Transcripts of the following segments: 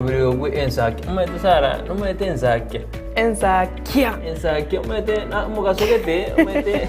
Omorero bwe ensakia. Omanyete Sarah, nomanyete ensakia? Ensakia. Ensakia omanyete na omogaso gete, omanyete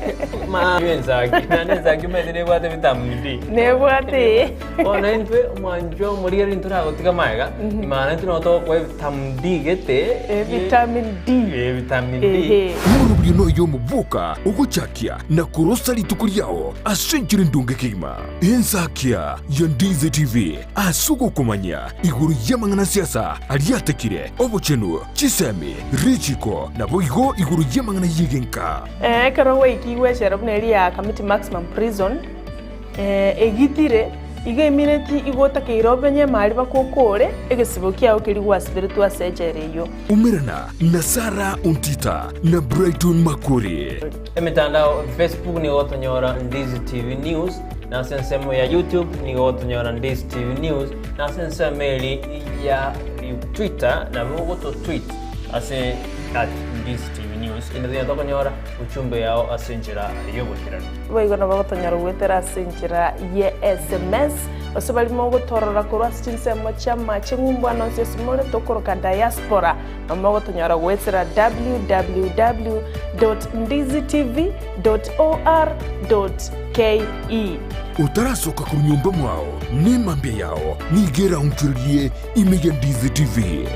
ma ensakia. Naende ensakia omanyete nebwate vitamin D. Nebwate. Bono intwe omwanchwa omorigereria ntoragotiga magega, maana intwe nabo togokoa evitamin D gete. Vitamin D. Eh, vitamin D. Ehe. Omorobio noyo omoboka ogochakia na korosa rituko riao ase enchera endonge kegima. Ensakia ya Ndizi TV ase ogokomanya igoro y'amang'ana a siasa aria atekire, obochenu, chisemi, richiko, naboigo igoro y'amang'ana y'egenka. Ekero gwaikigwe echela buna eria ya Kamiti Maximum Prison, egitire, igo emineti igo otakeire obenye emari mpaka okore egesibo kiao keria gwasiberetwe ase echela eyio. Umerana na Sarah Ontita na Brighton Makori. Emetandao, Facebook nigo gotonyora Ndizi TV News, na ase ensemo ya YouTube nigo gotonyora Ndizi TV News, na ase ensemo eri ya Twitter nabo ogoto tweet ase at Ndizi TV News inde tonyare tokonyora uchumbe yao ase enchera y'oboikeranu. Boigo nabo gotonyora goetera ase enchera ye sms, gose baria mogotorora korwa ase chinsemo chi'amache ng'umbu ande onsi ase more tokoroka diaspora, nabo mogotonyora goetera www dot ndizitv dot or dot ke. Otarasoka korwa nyomba mwao, nemambia yao nigo eraonchorerie ime ya Ndizi TV.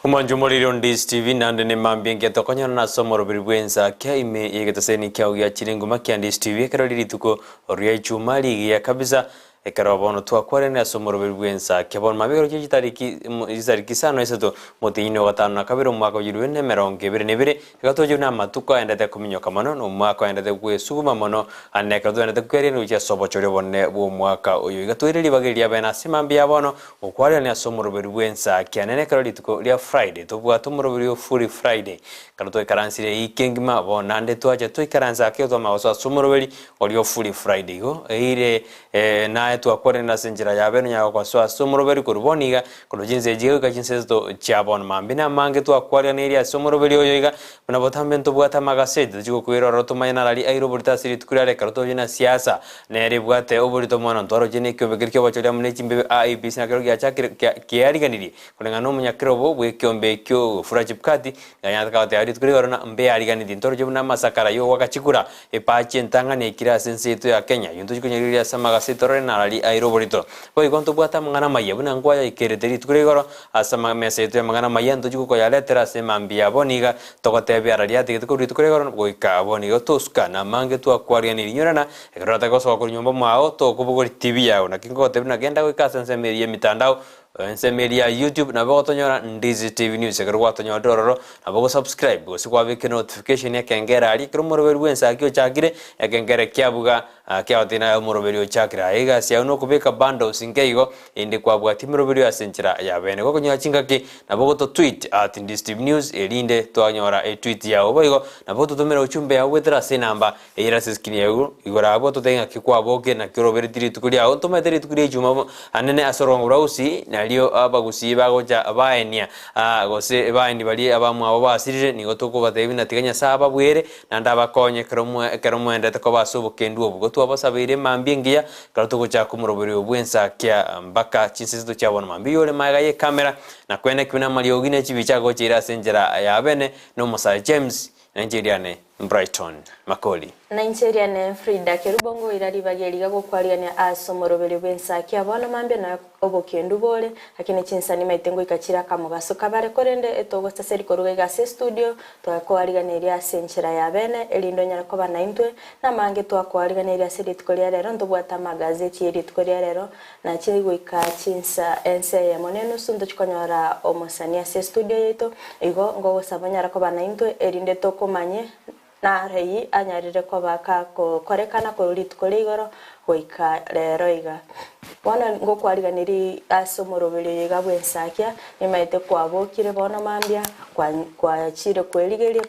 Omwancho omoriri o Ndizi TV naende ne mambia engiya tokonyorana ase omoroberi bw'ensakia ime y'egetaseni kiao gia Chiringuma kia Ndizi TV ekero rirituko ria Ijumaa rigiya kabisa Ekero bono twakwaranire ase omoroberi bw'ensa, kia bono mambia ekero gie chitariki chitariki isano na isato, omotienyi o gatano na kabere omwaka o chilifu na emerongo ebere na ebere, iga tochire namatuko aendete kominyoka mono, na omwaka oendete gwesuguma mono, naende ekero toendete kweriana gochia ase obochori obonene bw'omwaka oyo. Iga toire ribaga eri riabene ase mambia ya bono, gokwarirania ase omoroberi bw'ensa kianene ekero rituko ria Friday, tobwate omoroberi o Fully Friday. Ekero twaikaransire eiki engima, bono naende twacha twaikaransa ake twamanya gosoa ase omoroberi oria o Fully Friday. Igo eire Naye twakwanire ase enchera ya bene onyare gosoa ase omoroberi korwa bono iga, korwa chinsa echi goika chinsa isato chia bono. Mambia namange twakwaranirie ase omoroberi oyo iga, buna botambe ntobwate amagaseti, tochie gokwera ororo tomanye narari aire oborito ase rituko riare ekero tochire na siasa, nere ebwate oborito mono. Ntwaroche nekiombe keria ki'obochori amo ne chimbebe IEBC nakero giachakire kia kiariganirie koreng'ana nomonyakerobo bw'ekiombe ekio Wafula Chebukati, Ganyarete kagoteba rituko rigoro na mbeariganirie ntoroche buna amasakara y'ogoaka chikura, epachi entang'ani ekire ase ense yaito ya Kenya, eyio ntochi konyarigereria ase amagaseti torore narari aire oborito. Boigo ntobwate amang'ana amayia buna nkwayaikeerete rituko ria igoro ase amamesa yaito y'amang'ana amayia ntochi gokoyaretera ase emambia ya bono iga togotebia arari atigete korwa rituko ria igoro goika bono iga tosuka namange twakwariganirie inyorana ekero oratake gosoka korwa nyomba mwao tokobogoria TV yao naki nkogotebia buna genda goika ase ensemo eria y'emitandao Ensemo eria ya YouTube nabo ogotonyora Ndizi TV News ekero gwatonyorire ororo nabo ogo subscribe gose kwabeka enotification ekengere aria ekero omoroberi bw'ensaki ochakire ekengere kiabuga kiagotebi naye omoroberi ochakire aye egasi yao nokobeka bundles nke igo erinde kwabwatia emeroberi ase enchera ya bene. Gokonyora chingaki nabo ogoto tweet at Ndizi TV News erinde twanyora etweet yao boigo nabo ototomera ujumbe yao goetera ase enamba Eyere ase eskrini yago igoro abwo totebe ng'aki kwaboke naki oroberetie rituko riao. Ntomaete rituko ria Ijumaa anene ase orogongo rwa Gusii, nario abagusii bagocha baenia gose baeni baria abamwabo basirire, nigo tokobatebia buna tiga Nyasae ababwere naende abakonye ekero mwe ekero mwenderete koba ase obokendu obo. Igo twabasabeire mambia engiya ekero togochaka omoroberio bw'ensakia mpaka chinsa isato chia bono mambia. Oyore magega y'ekamera na kweneki buna amariogi ne chibicha agocha ere ase enchera ya bene na omosae James na inche eriane Brighton Makori. Na inche eriane Frida Kerubo ngoira ribaga eri iga gokwarigania ase omoroberio bw'ensakia bono mambia na obokendu bore, lakini chinsa nimaete ngoika chire akamogaso kabare korende etogosaseri koruga iga ase estudio twakoariganeria ase enchera ya bene erinde onyare koba naintwe namange twakoariganeria ase rituko ria rero ntobwate amagazeti ye rituko ria rero Nachire goika chinsa ense eyemo na enusu ntochie konyora omosani ase estudio yaito, igo ngogosaba onyare koba naintwe erinde tokomanye narei anyarire koba kagokorekana korwa rituko ria igoro. Goika rero iga. Bono ngokwariganirie ase omoroberio oyo iga bw'ensakia, nimaete kwabokire bono mambia, kwachire kwerigeria,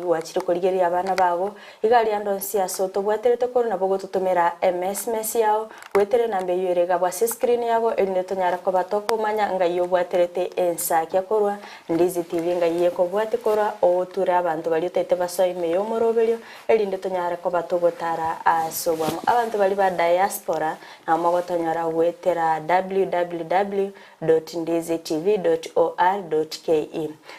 gwachire korigereria abana bago, iga aria ande onsi ase otobwaterete korwa nabo ogototomera emesmes yao, goetera enamba eyio ere igabwo ase escreen yago, erinde tonyare koba tokomanya ng'ai obwaterete ensakia korwa, Ndizi TV ng'ai ekobwatia korwa, oture abanto baria otaete basoe ime y'omoroberio, erinde tonyare koba togotara ase obwamo. Abanto baria ba diaspora nabo mogotonyora goetera www dot ndizitv dot or dot ke.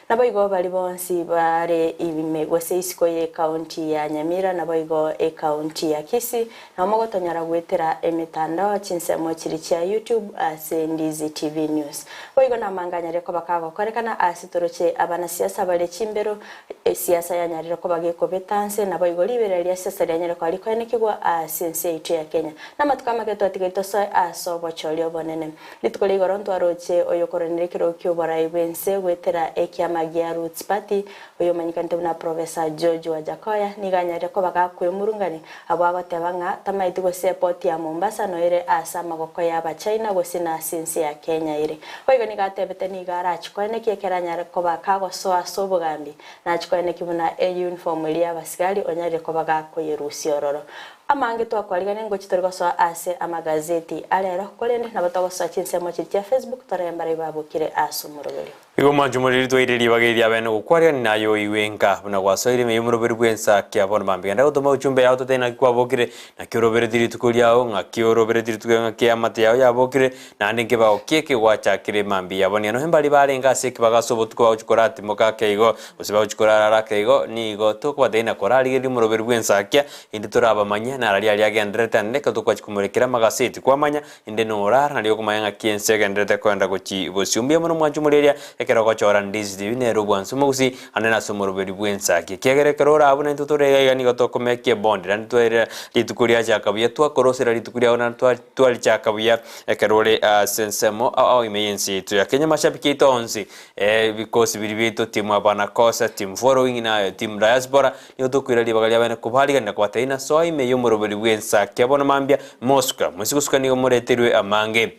Naboigo baria bonsi bare ime gose isiko ye county ya Nyamira naboigo ecounty ya Kisii nabo mogotonyora goetera emetandao chinsemo chiria chia YouTube ase Ndizi TV News. Boigo namanga anyare koba kagokorekana ase toroche abanasiasa bare chimbero Esiasa yanyarire koba gekobeta nse, naboigo riberera ria siasa rianyare koba rikoenekigwa ase ense yaito ya Kenya. Namatuko amake twatigaire tosoe ase obochori obonene. Rituko ria igoro ntwaroche oyokoranera ekerogo ki'oborai bw'ense goetera ekiama gia Roots Party, oyomanyekanete buna Professor George Wajackoyah, nigo anyarire koba gakwemurungania abwo agoteba ng'a tamaeti gose eport ya Mombasa noere ase amagoko y'Abachina gose nase ense ya Kenya ere. Boigo nigo atebete nigo arache koenekia ekero anyare koba kagosoa ase obogambi, nache koenekia buna eyuniform eria y'abasigari onyarire koba gakoyerusia ororo. Amange twakwarigania ngochia tori gosoa ase amagazeti arero, korende nabo togosoa chinsemo chiria chia Facebook torore mbarabwo babokire ase omoroberio. Igo mwanche omoriri twaire ribaga eri riabene gokwarigania naye oigwe nka buna gwasoire ime y'omoroberi bw'ensakia. Bono mambia genda gotoma uchumbe yao totebe naki kwabokire, naki orobereti rituko riao, ng'aki orobereti rituko ng'aki eamate yao yabokire, Naende nkebago ki eke gwachakire mambia? Bono nonya mbaria barenge ase ekebago ase obotuko bagochia koratimoka ake igo, gose bagochia korarara ake igo, nigo tokobatebia na korarigereria omoroberi bw'ensakia, inde torabamanye, nararia aria agendererete ande ekero tokwachia komorekera amagaseti kwamanya, inde norara nario okomanya ng'aki ense egendererete koenda gochia bosio. Mbuya mono mwanche omoreria ekero ogochora Ndizi TV nere obwansu omogusii ande nase omoroberi bw'ensakia. Ekiagera ekero ore abwo naintwe tore iga iga nigo tokomekia ebondi naende twairera rituko riachaka buya twakorosera rituko riao naende twa Twarichaka buya ekero ore ase ensemo ao ime y'ense yaito ya Kenya. Mashabiki aito onsi, ebikosi biria biaito, team Abanakosa, team following na team diaspora, nigo tokoira ribaga riabene kobariganera kobatebia ng'a soa ime y'omoroberi bw'ensakia bono mambia mosuka. Moise gosuka nigo moreterwe amange.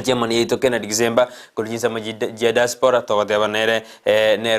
Chairman yaito Kennedy Gisemba korwa chinsemo chia diaspora togoteba nere nere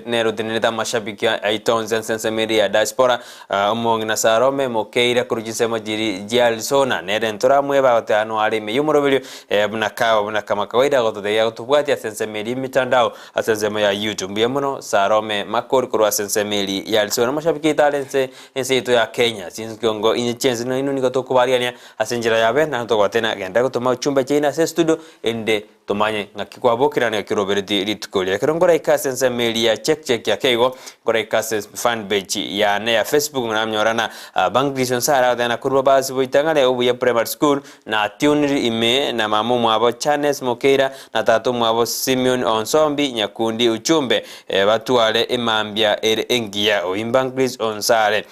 nere otenerete amashabiki aito onsi ase ensemo eria ya diaspora Omong'ina Salome Mokeira korwa chinsemo chiria chia Arizona nere ntoramwebe agoteba noare are ime y'omoroberio buna kawa buna kama kawaida agototebia agotobwatia ase ensemo eria y'emitandao ase ensemo ya YouTube. Mbuya mono Salome Makori korwa ase ensemo eria ya Arizona. Amashabiki aito are ense ense yaito ya Kenya chingongo inye chiense nainwe nigo tokobariania ase enchera yabe naende togobatebia genda gotoma ochumbe chiaino ase estudio erinde Tomanye ng'aki kwabokire na ng'aki oroberetie rituko riria. Ekero nkoraika ase ensemo eria ya check check ake igo, nkoraika ase fan page yane ya Facebook namenyorana Bangris Onsara agoteba nakorwa basi boitang'are obuya primary school na tuned ime na mama omwabo Charnes Mokeira na tata omwabo Simeon Onsombi Nyakundi Uchumbe batware emambia ere engiya. Oyio Bangris Onsare.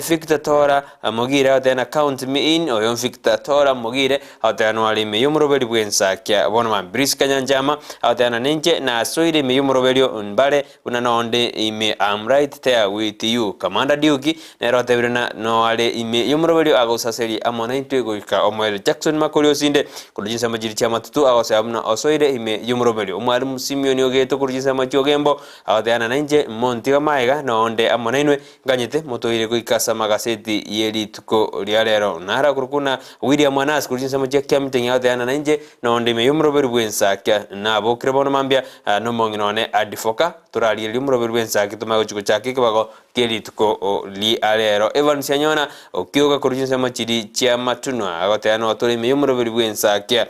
Victor Tora Mogire agoteba na count me in oyo Victor Tora Mogire Agoteba noare ime y'omoroberi bw'ensakia. Bono Mambirisi Kanyanchama agoteba na ninche nasoire ime y'omoroberio mbare buna nonde ime am right there with you. Commander Duke nere otebire na noare ime y'omoroberio agosaseria amo naintwe goika omoerio. Jackson Makori Osinde korwa chinsemo chiria chi'amatutu agoseba buna osoire ime y'omoroberio. Omwalimu Simeon Ogeto korwa chinsemo chi'Ogembo agoteba na nainche montiga maega nonde amo nainwe Nganyete motoire goika ase amagaseti ye rituko ria rero. Nara korokwa na William Anasi korwa chinsemo chia Kiamitengi agoteana nainche, na onde ime y'omoroberi bw'ensakia. Nabokire bono mambia nomong'ina one Adifoka, torarigererie omoroberi bw'ensakia tomanye gochia gochaka ekebago kie rituko ria rero. Evans Anyona okioga korwa chinsemo chiria chi'amatunwa agoteana otore ime y'omoroberi bw'ensakia.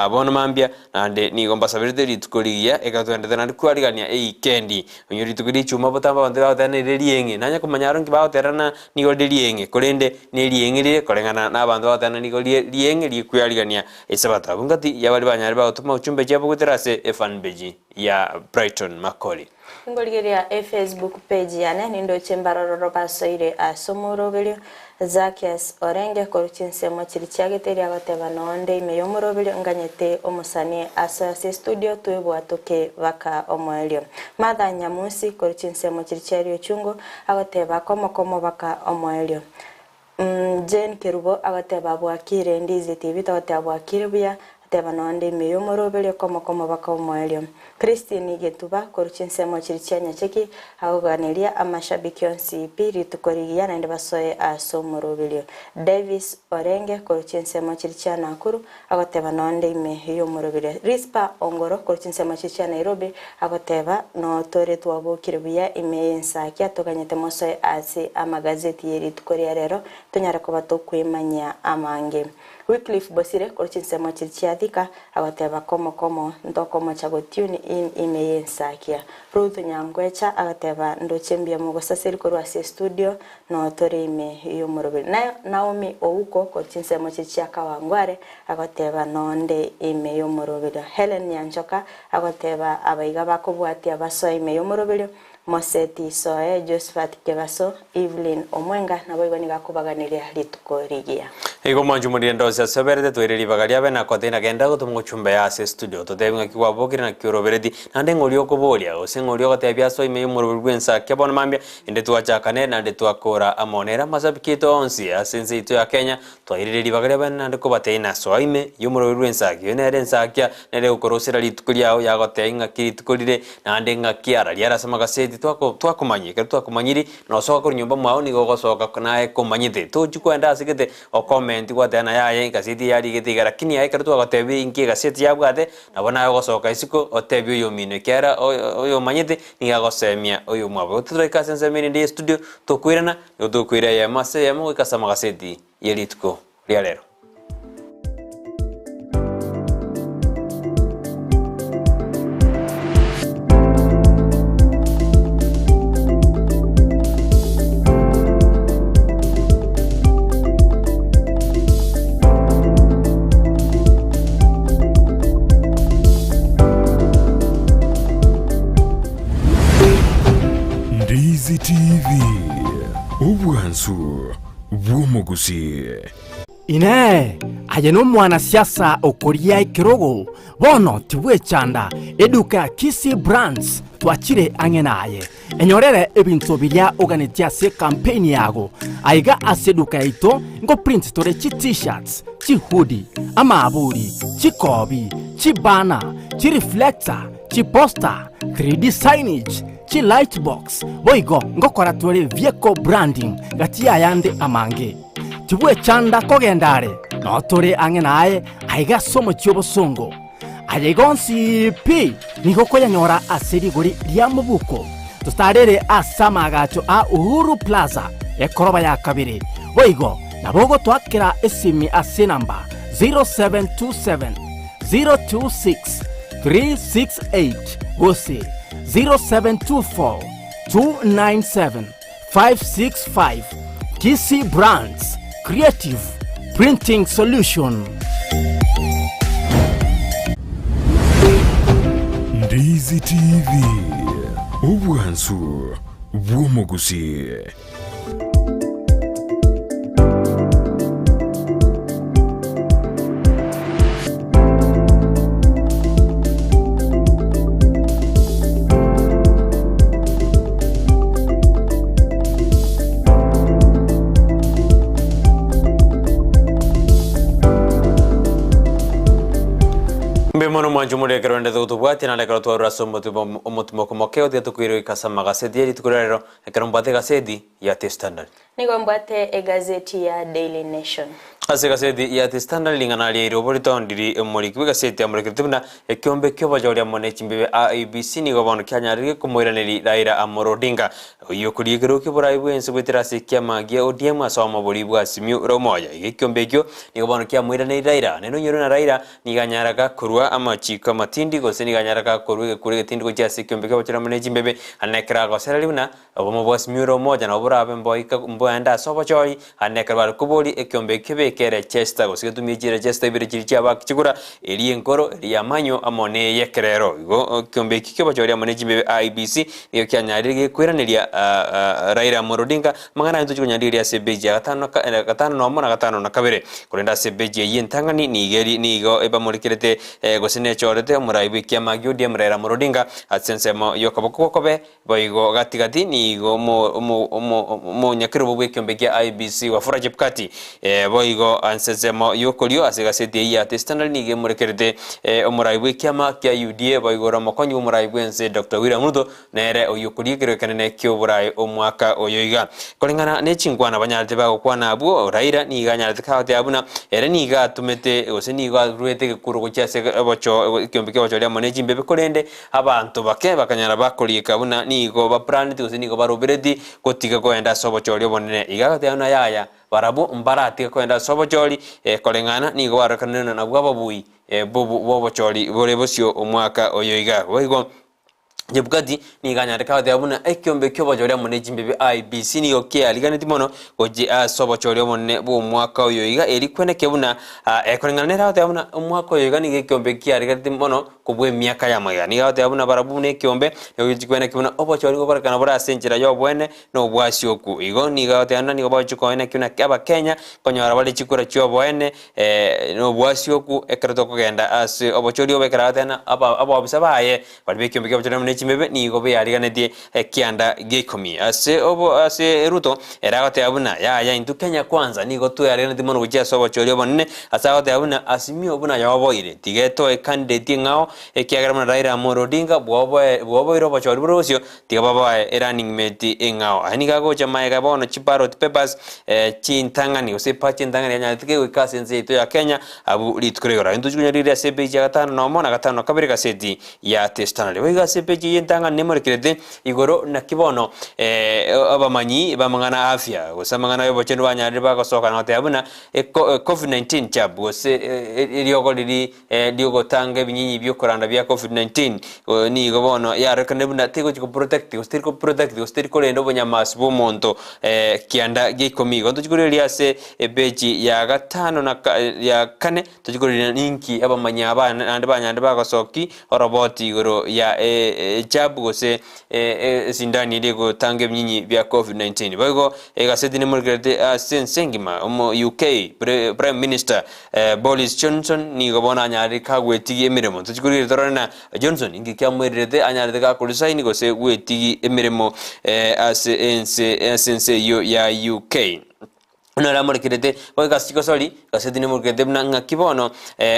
Bono mambia Naende nigo mbasaberete rituko rigiya, ekero togenderete naende kwarigania eikendi. Onye rituko ri'echuma botambe abanto bagoteba nerire rieng'e, nanye komanya aro nki bagoterana nigo rire rieng'e, korende nerieng'e rire koreng'ana nabanto bagoteba nigo rie rieng'e rikwearigania esabato. Abwo ngati yabaria banyare bagotoma uchumbe chiabo goetera ase efanpage ya Brighton Makori. Ngorigereria efacebook page yane nindoche mbarororo basoire ase omoroberio Zachaeus orenge korwa chinsemo chiria chiagete erio agoteba nonde ime y'omoroberio nganyete omosani asoe ase estudio twebwatoke baka omoerio. Martha Nyamusi korwa chinsemo chiria chia Riochungu agoteba komo komo baka omoerio. Jane Kerubo agoteba bwakire Ndizi TV togoteba bwakire buya ateba nonde ime y'omoroberio komo komo baka omoerio. Christine Getuba korwa chinsemo chiri chia Nyacheki agoganeria amashabiki onsi pi rituko rigiya naende basoe ase omoroberio. Davis Orenge korwa chinsemo chiri chia Nakuru agoteba nonde ime y'omoroberio. Risper Ongoro korwa chinsemo chiri chia Nairobi agoteba notore twabokire buya ime y'ensaki atoganyete mosoe ase amagazeti ye rituko ria rero tonyare koba tokwemanyia amange. Wycliffe Bosire korwa chinsemo chiri chia Thika agoteba komo komo ntokomocha go tune in ime y'ensakia. Ruth Nyangwecha agateba ndoche mbuya mogosaseri korwa ase estudio notore ime y'omoroberi. Na Naomi Ouko korwa chinsemo chiri chia Kawangware agoteba nonde ime y'omoroberio. Helen Nyanchoka agoteba abaiga bakobwatia basoe ime y'omoroberio Moseti Soe, Josephat Kebaso, Evelyn Omwenga naboigo nigo akobaganeria rituko rigiya. Igo mwanche omoriri onsi ase oberete toire ribaga riabe na kotebi na genda gotoma gochumba ya ase studio totebi ng'aki kwabokire naki orobereti naende ng'ori okoboria gose ng'ori ogotebia ase oime y'omoroberi bw'ensakia bono mambia ende twachakane naende twakora amo nere amasabiki aito onsi ase ense yaito ya Kenya twairire ribaga riabe naende kobatebia nasoa ime y'omoroberi bw'ensakia oyo nere ensakia nere gokorosera rituko riao yagotebia ng'aki rituko rire naende ng'aki ara riare ase amagaseti twako twakomanyia ekero twakomanyiri nosoka korwa nyomba mwao nigo ogosoka naye komanyete tochi kwenda ase gete okomenti gwateba naye aye egaseti eye yarigete iga lakini aye ekero twagotebirie inki egaseti yabwate nabo naye ogosoka isiko otebie oyomino ekiagera oyo oyomanyete nigo agosemia oyomwabo. Toraika ase ensemo erinde ya estudio tokoirana nigo tokoira eyemo ase eyemo goika ase amagaseti ya rituko ria rero. Ndizi TV, obwansu bw'omogusii. Inee! Aye nomwanasiasa okoria ekerogo? Bono tibwechanda, eduka ya Kisii Brands twachire ang'e naye. Enyorere ebinto biria oganetie ase ekampeini yago. Aiga ase eduka yaito ngoprint tore chi T-shirts, chihoodie, amaaburi, chikobi, chibanner, chireflector, chiposter, 3D signage, chilightbox, boigo ngokora tore vehicle branding gati y'ayande amange. Tibwechanda kogenda are, noo tore ang'e naye aiga ase omochie obosongo. Aya igo onsi pi nigo okoyanyora ase rigori ria mobuko. Totarere ase amaagacho a Uhuru Plaza, ekoroba ya kabere. Boigo nabo ogotoakera esimi ase enamba 0727 026 368 gose 0724 297 565 Kisii Brands Creative Printing Solution. Ndizi TV, obwansu bw'omogusii. Mbuya mono mwanche omorero ekero rende togotobwatia naende ekero twarure ase omotimo omotimoko moke otiga tokoira goika ase amagaseti ye rituko ria rero ekero mbwate egaseti ya The Standard. Nigo mbwate egazeti ya Daily Nation. Ase egaseti ya The Standard ring'ana riaire oborito ndiri omoriki bw'egaseti amorekerete buna ekeombe ki'obochori amo ne chimbibe IEBC nigo bono kianyarire komoiraneria Raila Amolo Odinga oyio okoria ekerogo ki'oborai bw'ense goetera ase ekiama gia ODM ase omobori bwa Azimio la Umoja. Iga ekeombe ekio nigo bono kiamoiraneiri Raila naende onyore buna Raila nigo anyaraga korua amachiko amatindi gose nigo anyaraga korua egekuro egetindi gochia ase ekeombe ki'obochori amo ne chimbibe naende ekero agosereria buna Obomo bwa Simioro omoja nabo borabe mboika mboende ase obochori, aande ekero bare koboria ekeombe ekebe kebeke erechesta gose getumie chirechesta ibere chiria chiabaki chikura, eria enkoro, eria y'amanyo, amo neyekerero. Igo ekiombe eki ki'obochori amo ne chimbebe IEBC nigo kianyarire gekoiraneria Raila Amolo Odinga amang'ana aye ntochi konyarigereria ase epeji ya gatano na gatano nomo na gatano na kabere. Korende ase epeji eyio entang'ani nigo eri nigo ebamorekerete gose nechorete omorai bw'ekiama gia ODM Raila Amolo Odinga ase ensemo y'okoboko gwokobe Boigo gati gati nigo omonyakerobo bw'ekeombe kia IEBC Wafula Chebukati boigo ase ensemo y'okorio ase egaseti eyio ya The Standard nigo emorekerete omorai bw'ekiama kia UDA boigo ore omokonyi bw'omorai bw'ense Doctor William Ruto nere oyio okoria ekerogo ekenene ki'oborai omwaka oyo iga. Koreng'ana ne chinkwana banyarete bagokwana abwo Raila nigo anyarete kagoteba buna ere nigo atomete gose nigo aruete egekuro gochia ase obocho ekeombe ki'obochori amo ne chimbebe korende Abanto bake bakanyara bakoriika buna nigo baplaneti gose nigo barobereti gotiga kogenda ase obochori obonene. Iga agateba buna yaya, barabwo mbaratiga kogenda ase obochori, koreng'ana nigo barorekanire buna nabwo ababui b'obochori bore bosio omwaka oyo iga. Boigo Chebukati nigo anyarete goteba buna ekeombe ki'obochori amo ne chimbibe IEBC nigo kiariganeti mono gochia ase obochori obonene bw'omwaka oyo iga, erio kweneke buna koreng'ana nere agoteba buna omwaka oyo iga nigo ekeombe kiariganeti mono Kobua emiaka y'amagega. Nigo agoteba buna barabwo buna ekeombe, nigo gegochia kweneki buna obochori gokorekana bore ase enchera y'oboene na obwasioku. Igo nigo agoteba buna nigo bagochia koeneki buna Abakenya konyora bare chikura chi'oboene na obwasioku ekero tokogenda ase obochori obo ekero agoteba buna abaofisa baye baria b'ekeombe ki'obochori amo ne chimebe nigo beariganetie ekianda gia ikomi. Ase obo ase Ruto ere agoteba buna yaya intwe Kenya Kwanza nigo tweariganetie mono gochia ase obochori obonene ase agoteba buna Azimio buna yoboire tiga etoe candidate eng'ao ekiagera buna Raila Amolo Odinga bwoboe bwoboire obochori bore bosio tiga babae e running mate eng'ao. Aya nigo agocha maega bono chi ballot papers chintang'ani gose eparty entang'ani yanyarete kegoika ase ense yaito ya Kenya abwo rituko rigoro. Intwe tochia konyora riria ase epage ya gatano nomo na gatano na kabere gaseti ya The Standard. Boigo ase epage eye entang'ani nemorekerete igoro naki bono abamanyi b'amang'ana a afya gose amang'ana y'obochenu banyarire bagosoka na goteba buna Covid-19 jab gose eriogo riria ri'ogotanga ebinyinyi bi'okoranda bia Covid-19 nigo bono yarorekanire buna tegochi ko protect gose teri ko protect gose teri korenda obonyamasi bw'omonto kianda gia ikomi. Igo ntochi korigereria ase epeji ya gatano na ya kane Tochia kororera ninki abamanyi aba naende banyarire bagosoki oroboti igoro ya echabu gose esindani eria egotanga ebinyinyi bia Covid-19. Boigo egaseti nemorikerete ase ense engima omo UK Prime Minister Boris Johnson nigo bono anyarire kagwetigia emeremo. Tochia korigereria torore na Johnson inki kiamoirerete anyarete gakoresign gose gwetigia emeremo ase ense ase ense eyio ya UK. Buna aramorekerete goika ase chigosori, gaseti nemorekerete buna ng'aki bono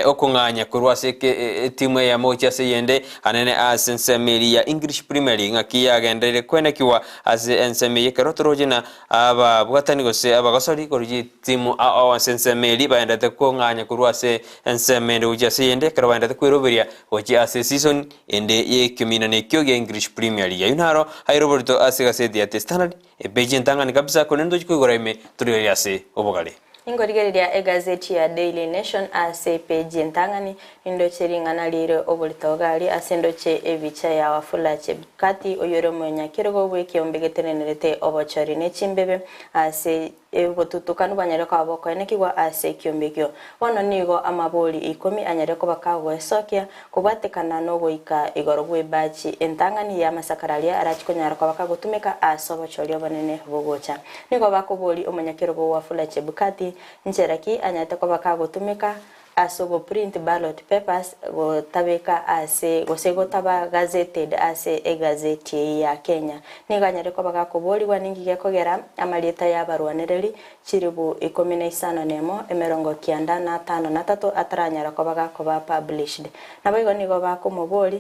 okong'anya korwa ase etimu eyemo gochia ase eyende, anene ase ensemo eria ya English Premier League ng'aki yagendereire kwenekigwa ase ensemo eye ekero toroche na ababwatani gose abagosori korwa chitimu ao ase ensemo eria baenderete kong'anya korwa ase ensemo ende gochia ase eyende ekero baenderete kweroberia gochia ase eseason ende y'ekeminana ekio gia English Premier League. Ayio naro aire oborito ase egaseti ya The Standard. Epeji entang'ani kabisa, korende ntochie koigora ime torigererie ase obogare. Ninkorigereria egazeti ya Daily Nation ase epeji entang'ani, nindoche ring'ana rire oborito gari ase ndoche ebicha ya Wafula Chebukati oyore omonyakerogo bw'ekeombe getenenerete obochori ne chimbebe ase obotutukanu bwanyare koba bokoenekigwa ase ekiombe ekio. Bono nigo amabori ikomi anyare koba kagoesokia Kobwatekana nogoika igoro gw'ebachi entang'ani y'amasakara aria arache konyara koba kagotumeka ase obochori obonene bogocha. Nigo bakoboria omonyakerogo Wafula Chebukati nchera ki anyarete koba kagotumeka ase ogoprint ballot papers gotabeka ase gose gotaba gazetted ase egazeti eye ya Kenya. Nigo anyare koba gakoborigwa ninki gekogera amarieta y'abarwanereri chilifu ikomi na isano nemo, emerongo kianda na atano na atato ataranyara koba gakoba published. Naboigo nigo bakomoboria,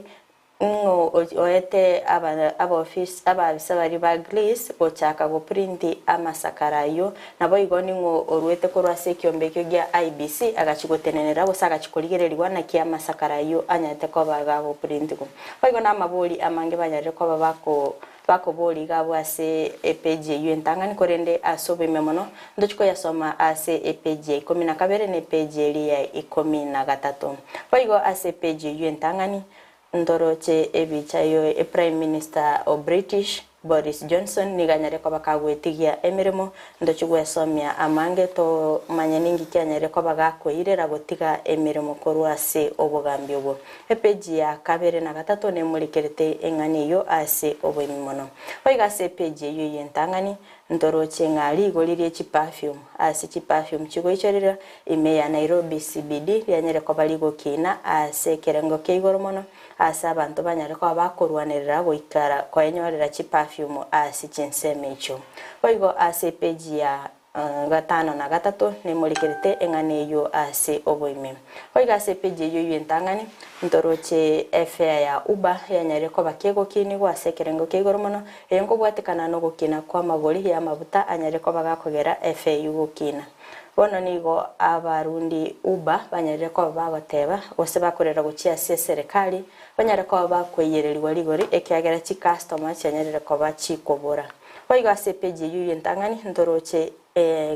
Ng'o oete abaofisi abaabisa baria ba Greece gochaka goprinti amasakara ayio? Naboigo ning'o oruete korwa ase ekiombe ekio gia IEBC agachia gotenenera gose agachia korigererigwa naki amasakara ayio anyarete koba gagoprintigwa? Boigo namabori amange banyarire koba bako Bakoboria iga abwo ase epeji eyio entang'ani, korende ase oboime mono ntochie koyasoma ase epeji ya ikomi na kabere na epeji eria ya ikomi na gatato. Boigo ase epeji eyio entang'ani ntoroche ebicha yo eprime minister o British, Boris Johnson nigo anyare koba kagwetigia emeremo, ntochi gwesomia amange tomanye ninki kianyare koba gakoirera gotiga emeremo korwa ase obogambi obwo. Epeji ya kabere na gatato nemorikerete eng'ana eyio ase oboime mono. Boigo ase epeji eyio y'entang'ani ntoroche ng'a rigori rie chiperfume ase chiperfume chigoichorerwa ime ya Nairobi CBD rianyare koba rigokina ase ekerengo kia igoro mono Ase abanto banyare koba bakorwanerera goikara koenyorera chiperfume ase chinsemo echio. Boigo ase epeji ya gatano na gatato nemorikerete eng'ana eyio ase oboime. Boigo ase epeji eyio y'entang'ani ntoroche efare ya Uber yanyarire koba kegokinigwa ase ekerengo kia igoro mono, eye nkobwatekana nogokina kw'amagori y'amabuta anyarire koba gakogera efare eyio gokina. Bono nigo abarundi Uber banyarire koba bagoteba, gose bakorera gochia ase eserekari, banyare koba bakoiyererigwa rigori ekiagera chikastoma chianyarire koba chikobora. Boigo ase epeji eyio y'entang'ani ntoroche